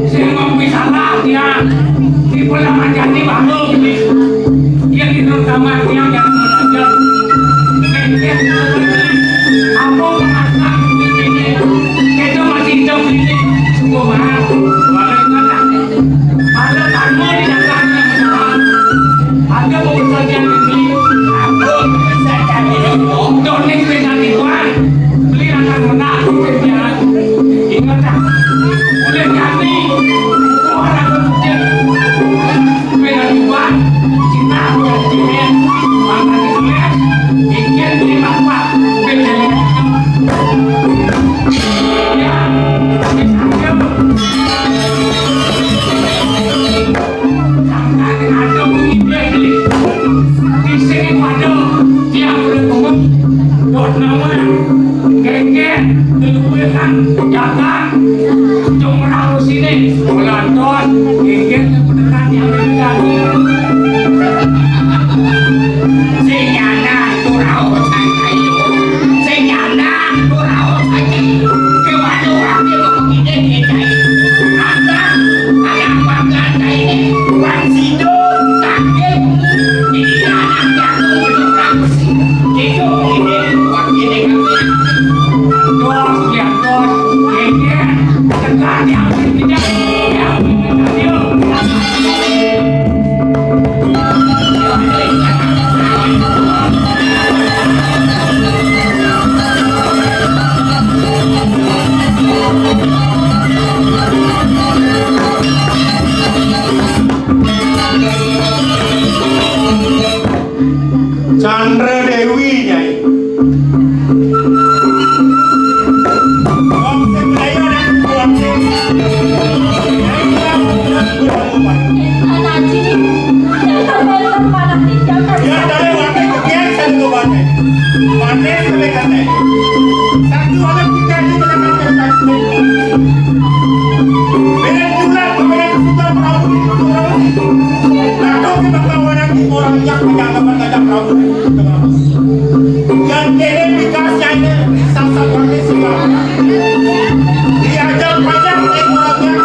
Sing ngombe salah tiang. Tipe lawan jati bangun. Yang itu sama tiang yang mengajar. Apa pengasan ini? Kita masih hidup ini. Sungguh mahal. Kalau ingat, ada tamu di dalamnya. Ada pembesaran yang ini. Aku pembesaran ini. Donik dengan Iwan. Beli akan menang. Ingat, boleh jadi. Orang berpikir. Dengan Iwan. Cina, Cina. Maka ditulis. Bikin lima empat. Bikin lima. Ya. Sampai ada bunyi beli. Di sini pada tiang udah tunggu. Buat nama. Kengkeng, keluaran, jalan. Jom orang sini. Melanton, kengkeng, kebenaran yang terjadi. Sing nyanan, tu rauh, santai. Sing nyanan, tu rauh, santai. Kewaduh, orang dia begini, santai. Ada, ada apa, santai? Wan Sido, Takim, ini anak jago, belum rapi. Itu, ini, buat ini, kami. Dos, ya, dos. Ini, tekan, ya, tidak. Ya, ayo. Chandra Dewi, Nyai. Wong sing mlayu nang kuwat sing. Nyai, Nyai, Nyai. Ya, dari waktu itu kian saya juga pakai. Pakai sampai kata. Satu anak kita itu dengan kata. Beda juga, beda kesukaan perahu di perahu. Atau kita tahu orang di orang yang pegang apa tajam perahu. Yang kene pikas yang ini sasar pakai suka. Diajak banyak orang yang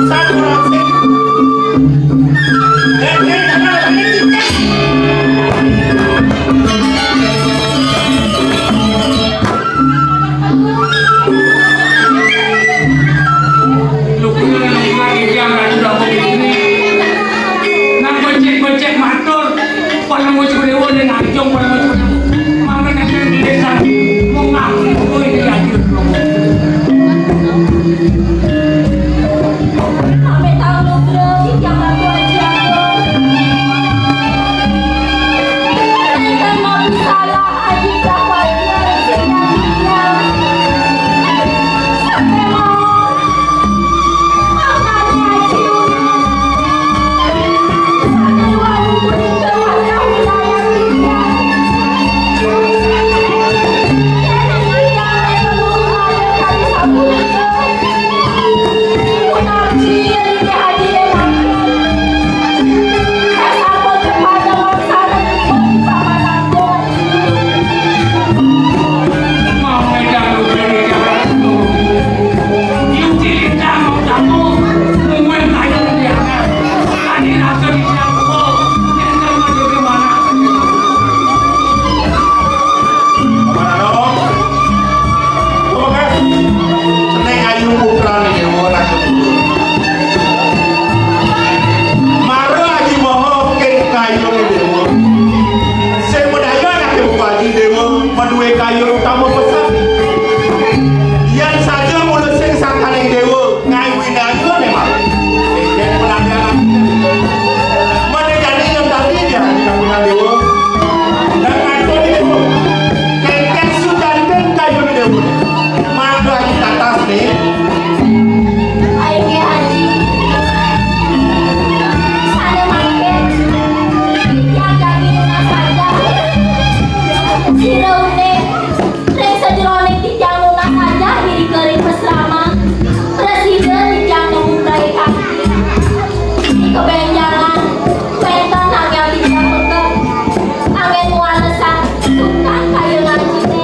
usah orang sih. Nang becek-becek matur, paling mau cukup dewa dan anjong paling mau cukup dewa. Mana nanti di desa, mau ngaku, oh, ini lagi. Kayun utama pesan. Yan saja mula sing sangkaning dewa, ngai winaya ne mah. Yan pelajaran. Mana jani yang tadi dia hati kampung dewa. Dan ngatur dewa. Kekeh sujanten kayun dewa. Mangga kita tas nih. Ayo, Ki Haji. Sana makin. Yang daging saja. Sira unik. Ring sajeroning titiang nunas saja diri kering pasrama. Prasida titiang nemu prai kanti. Di kebenjangan, wénten angel titiang peken. Angin muanesan, tukang kaya ngancine.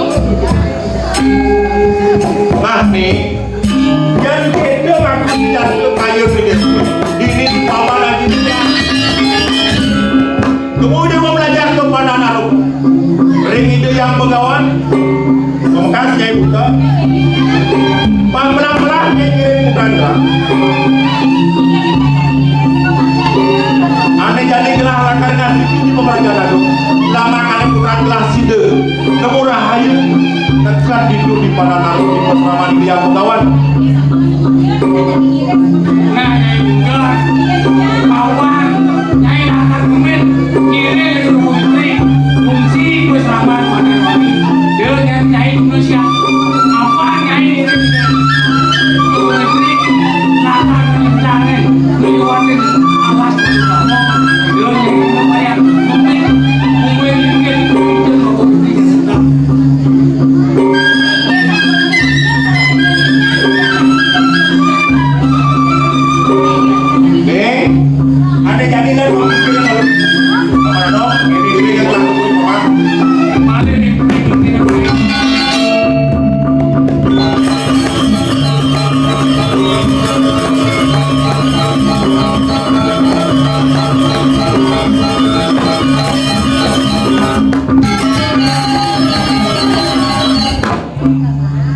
Nah, nih, Yan kéto ngaku jasa kaya gedé. Dini di paman aji dia. Kemudian belajar ke Pananaru. Ring Ida Yang Begawan. Pamungkas Nyai Buta. Pamrah-mrah Nyai Giring Putandra. Ané jani gelah lakar ngasiki di pemerajan agung. Lama kali putra gelah sida. Nemu rahayu. Tekan ditu di Pananaru di pasraman Hyang Begawan. Nah, Nyai Buta, Pawan, Nyai Lakar Kemin, ngiring Suku Putri, ngungsi pasraman Pananaru. Dia Nyai, Nyai Indonesia. Apa Nyai ngiring Suku Putri? Lakar Kemin, liwatin alas. Dia Nyai lumayan, mungkin, mungkin, mungkin, Ning, ada jadi kan? Mana dong? Ini, ini yang laku, Pak.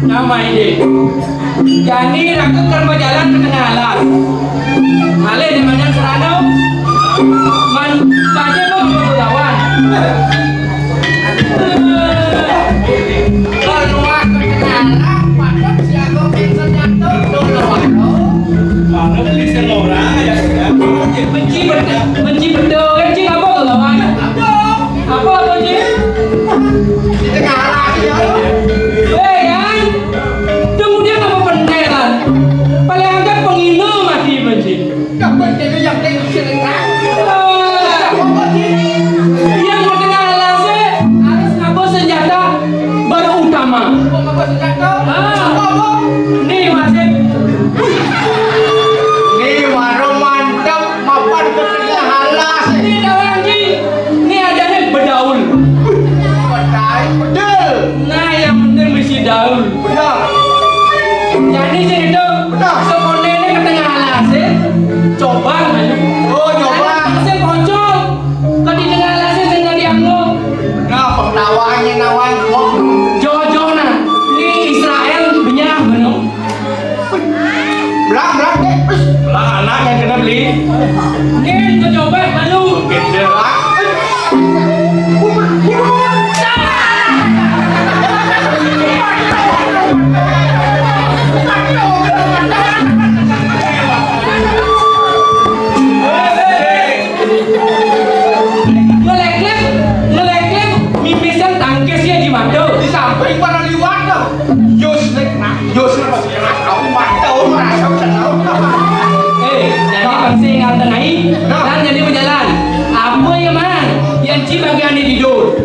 Nama ini? Jani raga karma jalan ka tengah alas. Malih di mana serana? Man, saja mau berlawan. Keluar ke tengah alas, patut siaga pintu jatuh dulu. Mana beli selora, ya, ya. Benci betul, benci betul, benci apa berlawan? Apa? Apa, Pak Ji? Kita kalah, ya. Eh, Yan. Kemudian apa pentelan? Paling angkat penginum mati, Pak Ji. Kapan kita yang tengok sini, kan? Ah. Apa, Pak Ji? Yang bertengah alas, eh, harus ngapa senjata berutama. Apa, apa senjata? Ah. Apa, apa? Nih, Mas, eh. Nih, warung mantap. Mapan ka tengah alas. Ni daun ni, ni adané bedaul. Bedaul, bedul. Nah, yang penting mesti daul. Benar. Jadi sing itu, benar. Sebenarnya ke tengah alas, eh. Coba aja. Oh, coba. Sing kocok. Ke di tengah alas, sing jadi anggo. Nah, pengetahuannya nawang gua. Jojo nah. Ni Israel benyah bener. Belah, belah, dek. Belah anak yang kena beli. Nih, kau coba malu. Beda. Ngeleklek, ngeleklek, mimisan tangkis ya di mata. Di samping para liwat tuh. Yus, nek, nah, yus, nek, masih enak. Aku mata, aku merasa udah tahu. Eh, jadi bangsa yang nganten ai, nah. Dan jadi berjalan. Apa ya, Man? Yang ci bagian di tidur.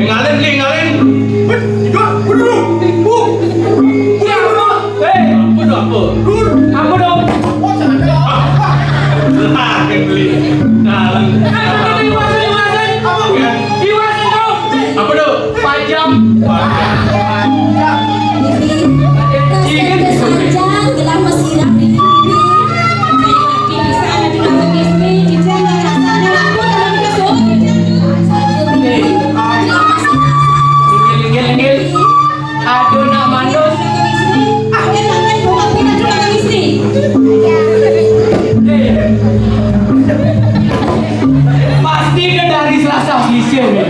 Ngalin, Li, ngalin. Wih, tidur, tidur. Uh, tidur, tidur. Eh, apa tu apa? Tidur. Apa tu? Oh, sana. Lah, Li. Dalam. Eh, apa tu, Iwasan, Iwasan? Apa? Iwasan tu. Apa tu? Pajam. Pajam. Iya, kan? Saja gelah mesiram di pipi. Di pipi di sana di kampung istri, di sana rasanya aku dalam kesel. Saja pipi, gelah mesiram. Linggil, linggil, linggil. Aduh, nak manus. Ah, dia tangan buka pindah juga ke istri. Eh. Pasti dia dari Selasa sisir ni.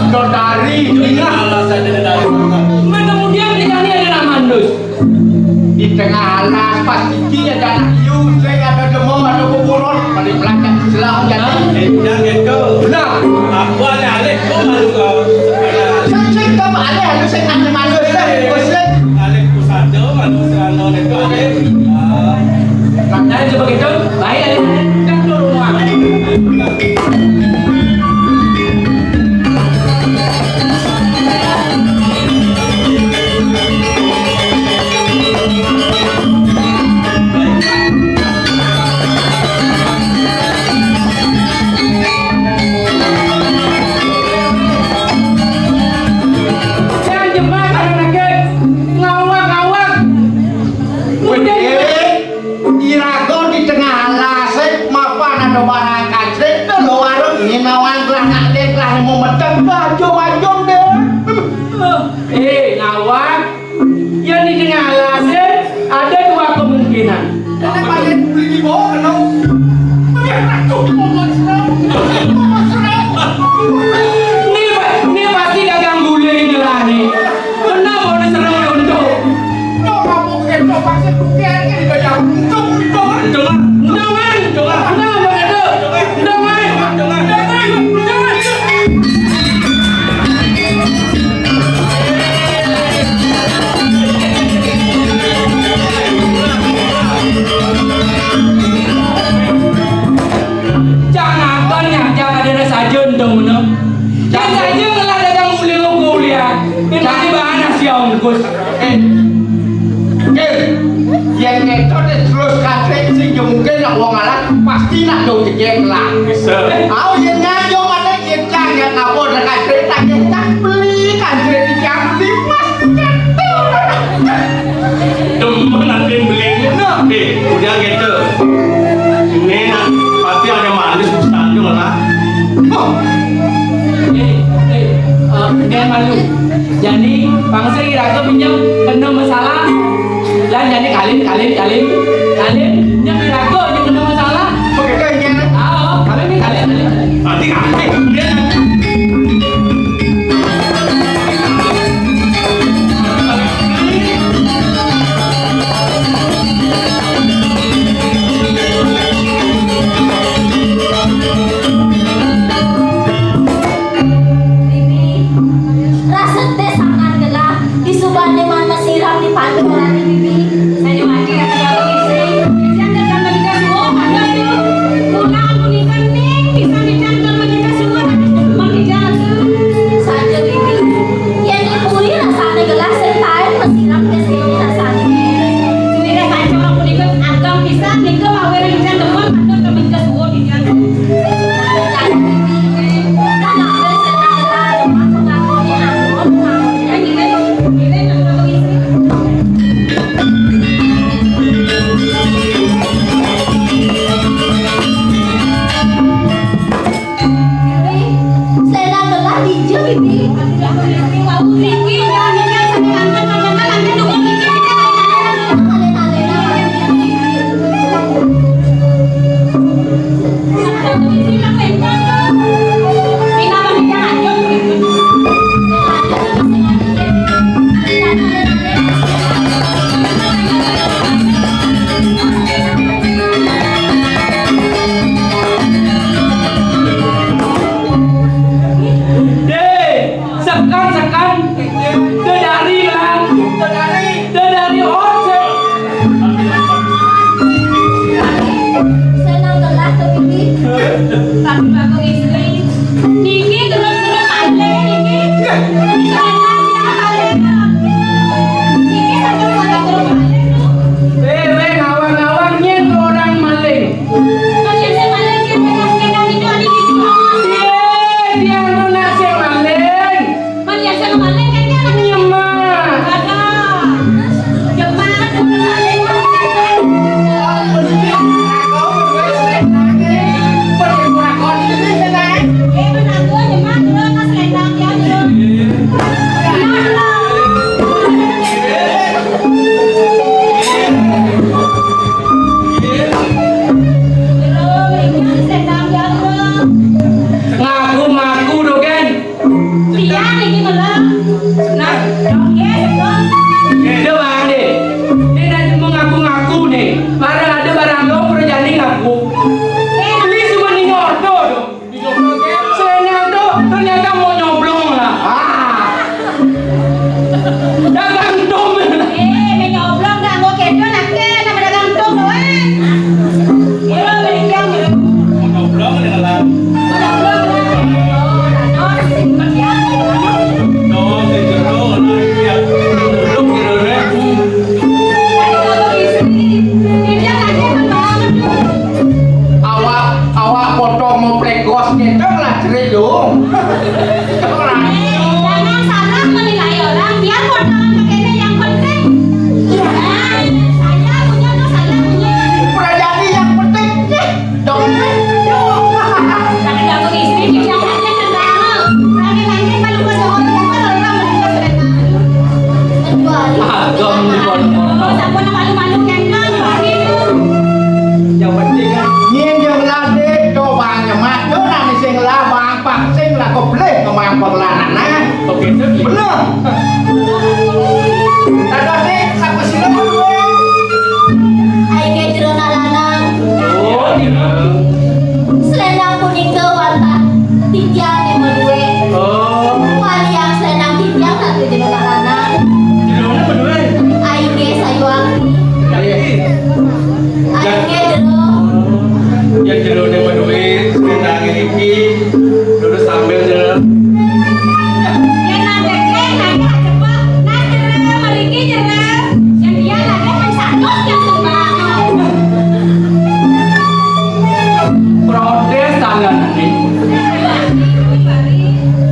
Kau dari, ingat alasan dia dari. Mana kemudian dia ni ada nak manus. Di tengah alas, pas gigi ada anak hiu, saya ada demam, ada kuburan, paling pelacak selang jadi. Eh, jangan gitu. Nah, apa alih-alih kau malu kau? Saya cek kau alih, alih saya kata malu, saya pusing. Alih pusat tu, malu serana itu alih. Ah. Katanya seperti itu, baik alih. Kan tu rumah. Sing jembar anak-anak, ngawak-ngawak. Wih, eh, iraga di tengah alas, eh, mapan ada barang kacret, tu lo warung ini nawang kelah nak dia kelah mau meteng, bajung-bajung dia. Eh, ngawak. Yang di tengah alas, eh, ada dua kemungkinan. Kenapa dia beli di bawah, kenapa? Ini, ini pasti dagang gulai ni lah ni. Kenapa orang serang untuk? Kau kamu kena pasti bukan ini dagang untuk, untuk. Dengar, dengar, dengar, dengar, dengar, dengar, dengar, dengar. Jangankan nyajak ada saja untung meno. Yang saja ngelah dagang uling kuliah. Yang tadi bahan nasi ongkus. Eh, Kir, yang ngeto deh terus katrek sing yo mungkin nak wong alat pasti nak do jegek lah. Bisa. Au yang ngajo mana kita nggak ngapa ada katrek tak kita beli katrek di jam lima. Demen nanti beli. Nah. Eh, udah gitu. Ini nak pasti ada manis bersandung lah. Oh. Eh, eh, eh, dia malu. Jani, bangsa iraga pinjam kena masalah. Lan jani kalin, kalin, kalin. Kalin, pinjam iraga je kena masalah. Begitu, iya. Ah, oh, kalin ni, kalin, kalin, kalin. Nanti kalin. Bibi, rasa teh sangat gelah di subane man mesiram di pancuran ni, Bibi. Saya mati rasa jatuh istri. Siang dan gambar kita semua, ada tu. Kurang aku ni pening, bisa bicara gambar kita semua, ada tu. Saja, Bibi. Yang ni pulih rasanya gelah sing taen mesiram ke sini rasanya. Suwira pancor aku ni agam pisan, nika mawer hujan demen, ada gambar kita semua di jalan. Deh, sekan, sekan. Relo. Jangan salah menilai orang, biar potongan begini yang penting. Nah, saya punya tuh, saya punya. Perayaan yang penting. Dong. Tapi kamu istri, jangan. Lagi-lagi kalau mau orang yang kalau orang mau selesai. Kecuali. Agam di pondok. Sampun malu-malu kengkang, mari. Yang penting, nyén yang ladé, coba nyemak, yo, nang sing labang, pak sing laku belih, kemang perlanan, nah. Begitu, gitu. Bener. Tadi sing, sapa sing ngomong? Ai nggih jero nak lanang. Oh, iya. Selendang punika wantah titiang ing madué. Oh. Walian selendang titiang satu jero nak lanang. Jeroné madué. Ai nggih sayuwakti. Iya. Ai nggih jero. Yén jeroné madué, selendang iki, lurus sambil jero. Yén nang kéné, nang cepet, nang jero, mriki jero. Yén dia lagi kan satus yang sembarang. Protes tangan iki.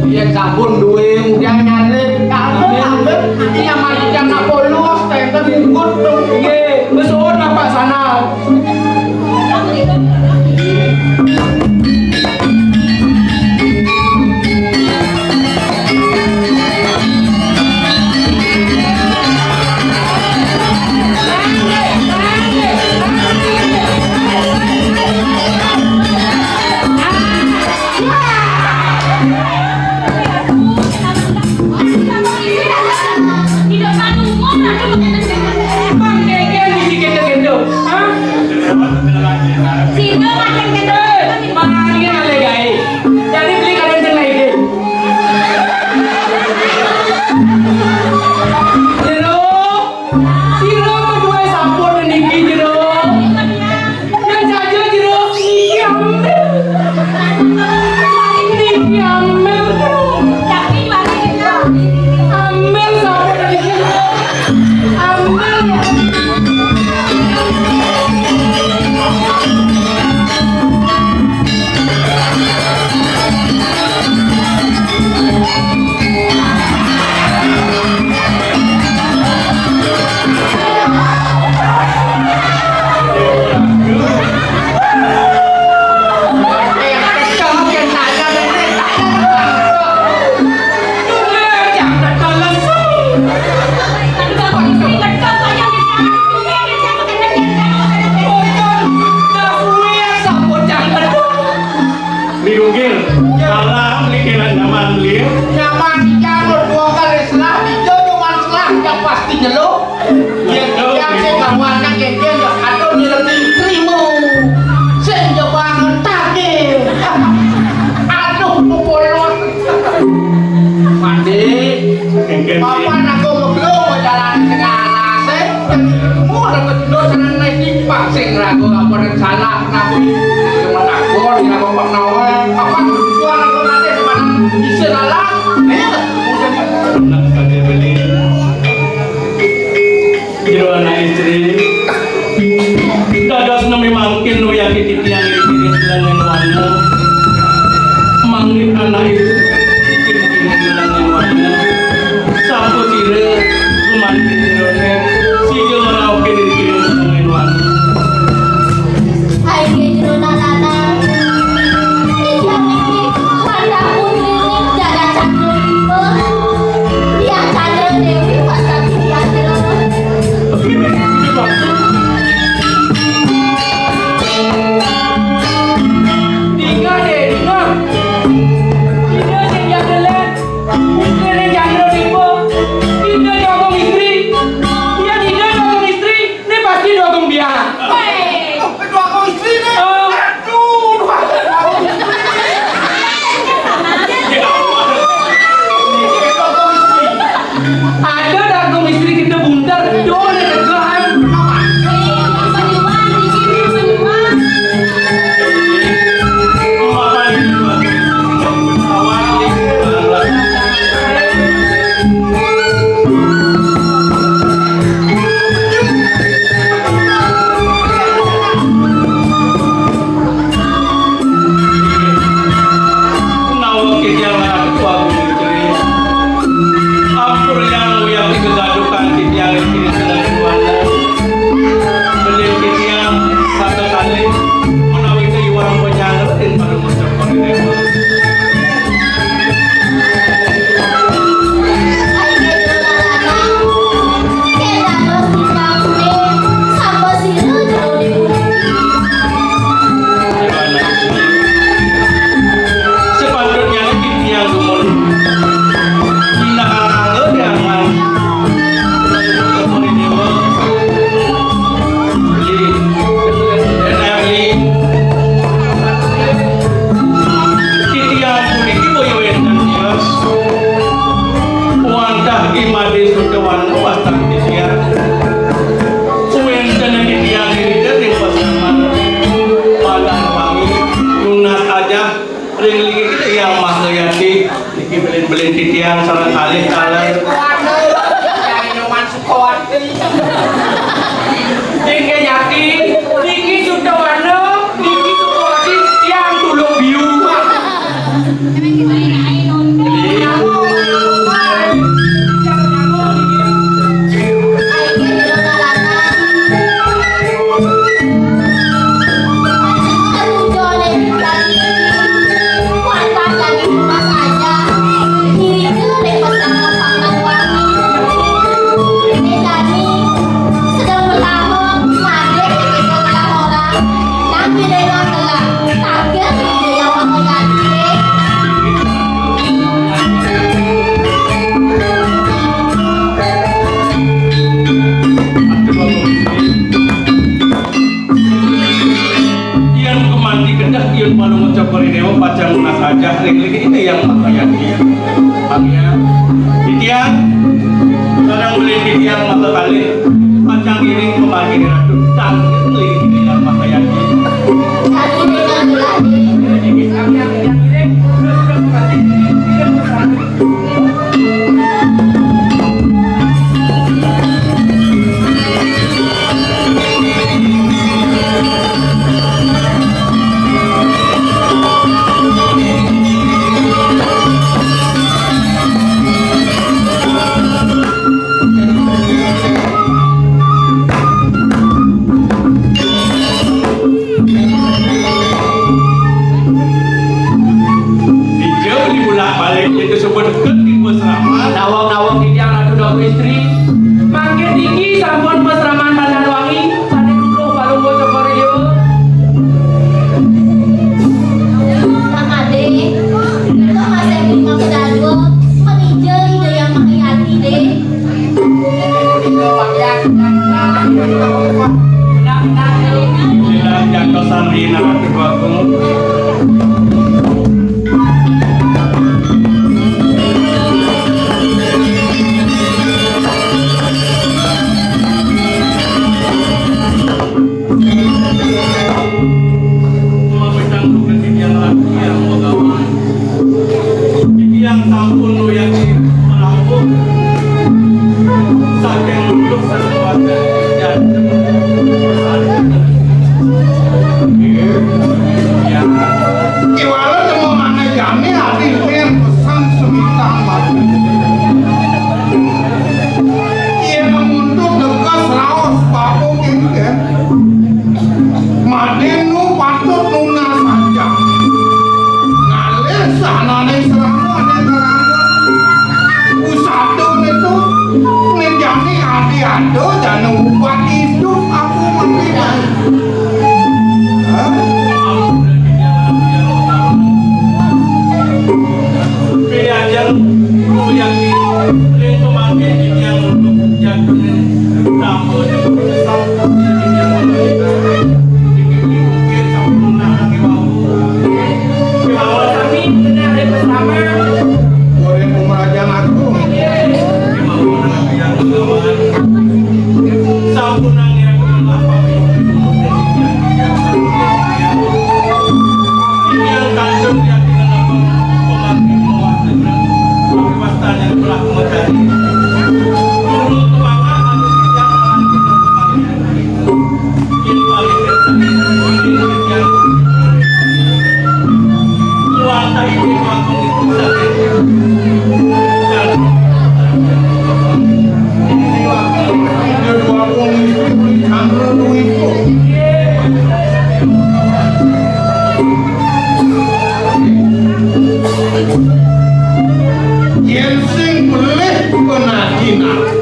Yén sampun duwe, udah nyalip. Kamu ngambil, iki yang majikan apa lu, steken ikut tuh. Nggih, wis suwun Pak Sanal. Bang, kengkeng mesti gendho-gendho. Hah? Sino macam gendho? Eh, mangan iki ngalih gaé. Jadi beli kadang sing lagi. Jero, sira berdua sampun niki, Jero. Yang saja, Jero, niki ambil. Niki ambil, Jero. Ambil sampun niki. Ambil. Niku nggih, kalah niki lan nyaman nggih. Nyaman iki anu dua kali selah, ijo cuman selah yang pasti nyeluk. Yen yang sing kawanan kengken ya aduh nyeleti trimo. Sing coba ngetake. Aduh, polos. Mandi. Kengken. Papan aku meglo jalan tengah alas, eh. Mu dapat dosa nang naik timpang sing ragu apa dan salah. Aku, aku, aku, aku, apa, suara kemana, mana, bisa lalang, eh, udah. Tenang saja, Beli. Jero anak istri, dados nami mangkin nuyaki titiang ing piring bilangan wana. Mangkin anak istri, ing piring bilangan wana. Sapa sira, gumanti jerone, sida ngrauke ing piring bilangan wana. Hai, Jero Narana. Titiang niki wantah putrining Jagat Candra Dewa. Diah Candra Dewi wantah titiang Jero. Dingah, Dek, dingah. Yang Maha Yati, niki belin-belin titiang sareng kalih taler. Yang minuman Sukawati. Niki Yati, niki Sutawana, niki Sukawati, yang tulung biu. Yén gumanti kedah yén Palungguh Cokor I Déwa pacang nunas ajah ring linggih Ida Hyang Maha Yati. Pamian, titiang, sareng ulin titiang maka kalih pacang ngiring pamargin Ratu, tangkil linggih Ida Hyang Maha Yati. Dijauh dibulak-balik, itu sebut deket di asrama. Nawang-nawang titiang Ratu Datu Istri. Mangkin niki sampun pasraman Pandan Wangi, sané duduh Palungguh Cokor I Déwa. Pamade, kita masih belum mau kedadua, meninjau Ida Hyang Maha Yati, deh. Jantosan Rina Ratu Agung. Mapitang dukan titiang lagi yang begawan. Titiang sampun nuyaki merawuh. Saking lulus sakuat jajeng. Nggih. Ya. Kéwala temu manah jani adi lir pesan semitang mati. Yén muntuk dekas raos paku kéngkén. Madé nu patut nunas ajah. Ngalih sahanané srama ané terangga. Usada nitu, né jani adi ada jana upat idup aku mati baé. Hah? Pilihan yang yang ring pemangkin yang untuk jatuh. Yén sing belih penaji nafsu,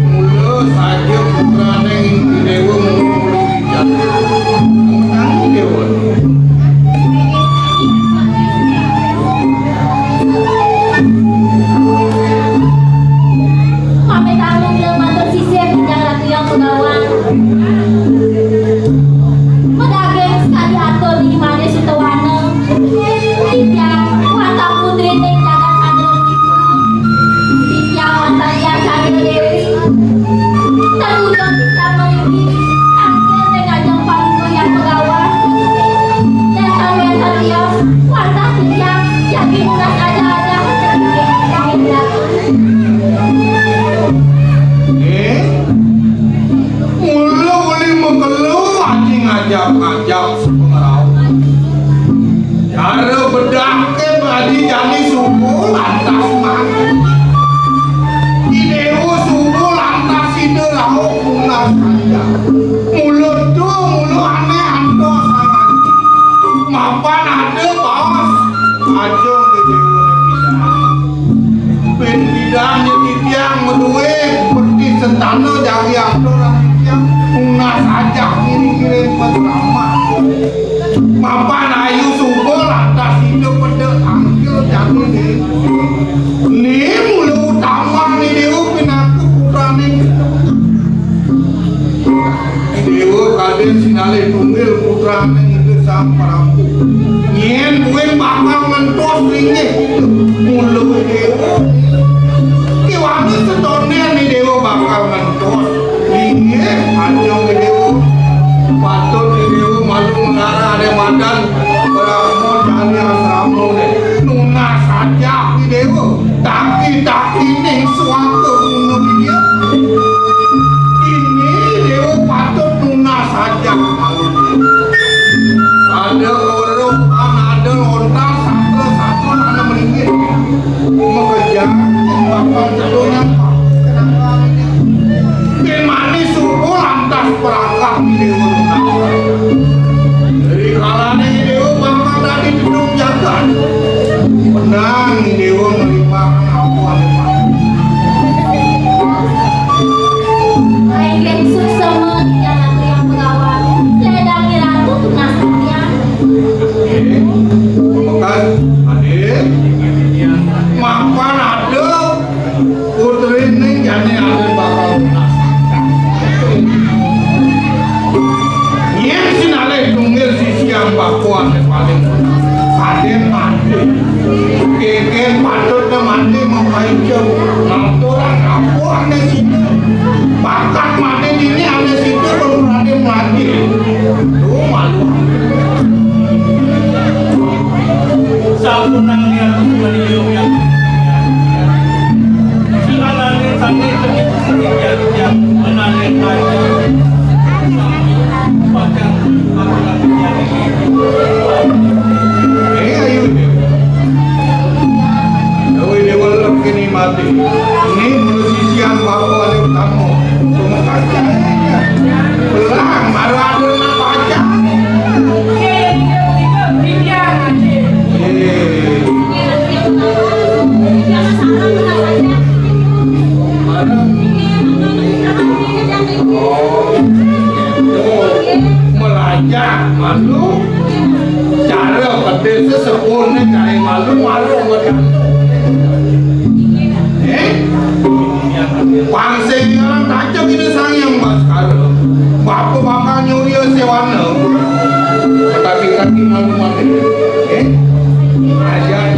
mula saja putrané Inti Déwa mula wijakti. Tangi Déwa. Pamit agung ila matur sisih titiang Ratu Hyang Begawan. Madaging sekadi atur di Madé Sutawana. Dadi jani suba lantas mati. I Déwa suba lantas sida rauh nunas saja. Mula tu, mula ané antos sangat. Mapan ada baos. Ajeng di Déwa pidan. Pin pidan di titiang madué, peti sentana jari atur titiang. Nunas saja ngiring-ngiring pasraman. Mapan ayu suba lantas sida peda tangkil jani né. Né mula utama né Déwa pinaka putrané. Déwa kadén sinalih tunggil putrané Ida Sang Prabu. Nyén buin bakal ngentos linggih kita. Mula Déwa. Kiwané setoné né Déwa bakal ngentos. Inggih, ajeng Déwa. Patut Déwa malu mengarah dé madan Brahma jani asrama dé. Nunas saja Déwa. Taki-taki ning suaka gunung dia. Ini Déwa patut nunas saja. Ada orang, ada lontar, satu-satu, ada melinggih. Makejang, bakal cedonan, kenapa ini? Gimana suku lantas perangkap Déwa. Dari kalane Déwa bakal dadi gedung jagat. Menang Déwa ngelimbang apa ada. Inggih suksma titiang Ratu Hyang Begawan, ledang Ratu tunas titiang. Bekas, adik. Mapan ada putrine jane ada bakal tunas. Yen sinalih tunggil sisian bapa ane paling tunas. Aden mati. Keken patutne mati mengkancem. Ngaturang apa ane sida. Bakat mati dini ane sida perlu Raden mati. Tuh malu. Sampunang niat mani yang Eh, ayo, Déwa. Déwa, Déwa, lelep kene mati. Ini mulu sisian bapa ane utama. Cuma kacang. Belang, baru ada nak baca. Eh. Melajah malu. Cara pete sesepuhne cari malu, malu. Eh? Pangsing ngarang kacang ini Sang Hyang Baskara. Bapa bakal nyuri sewana. Tapi kaki malu mati. Eh? Aja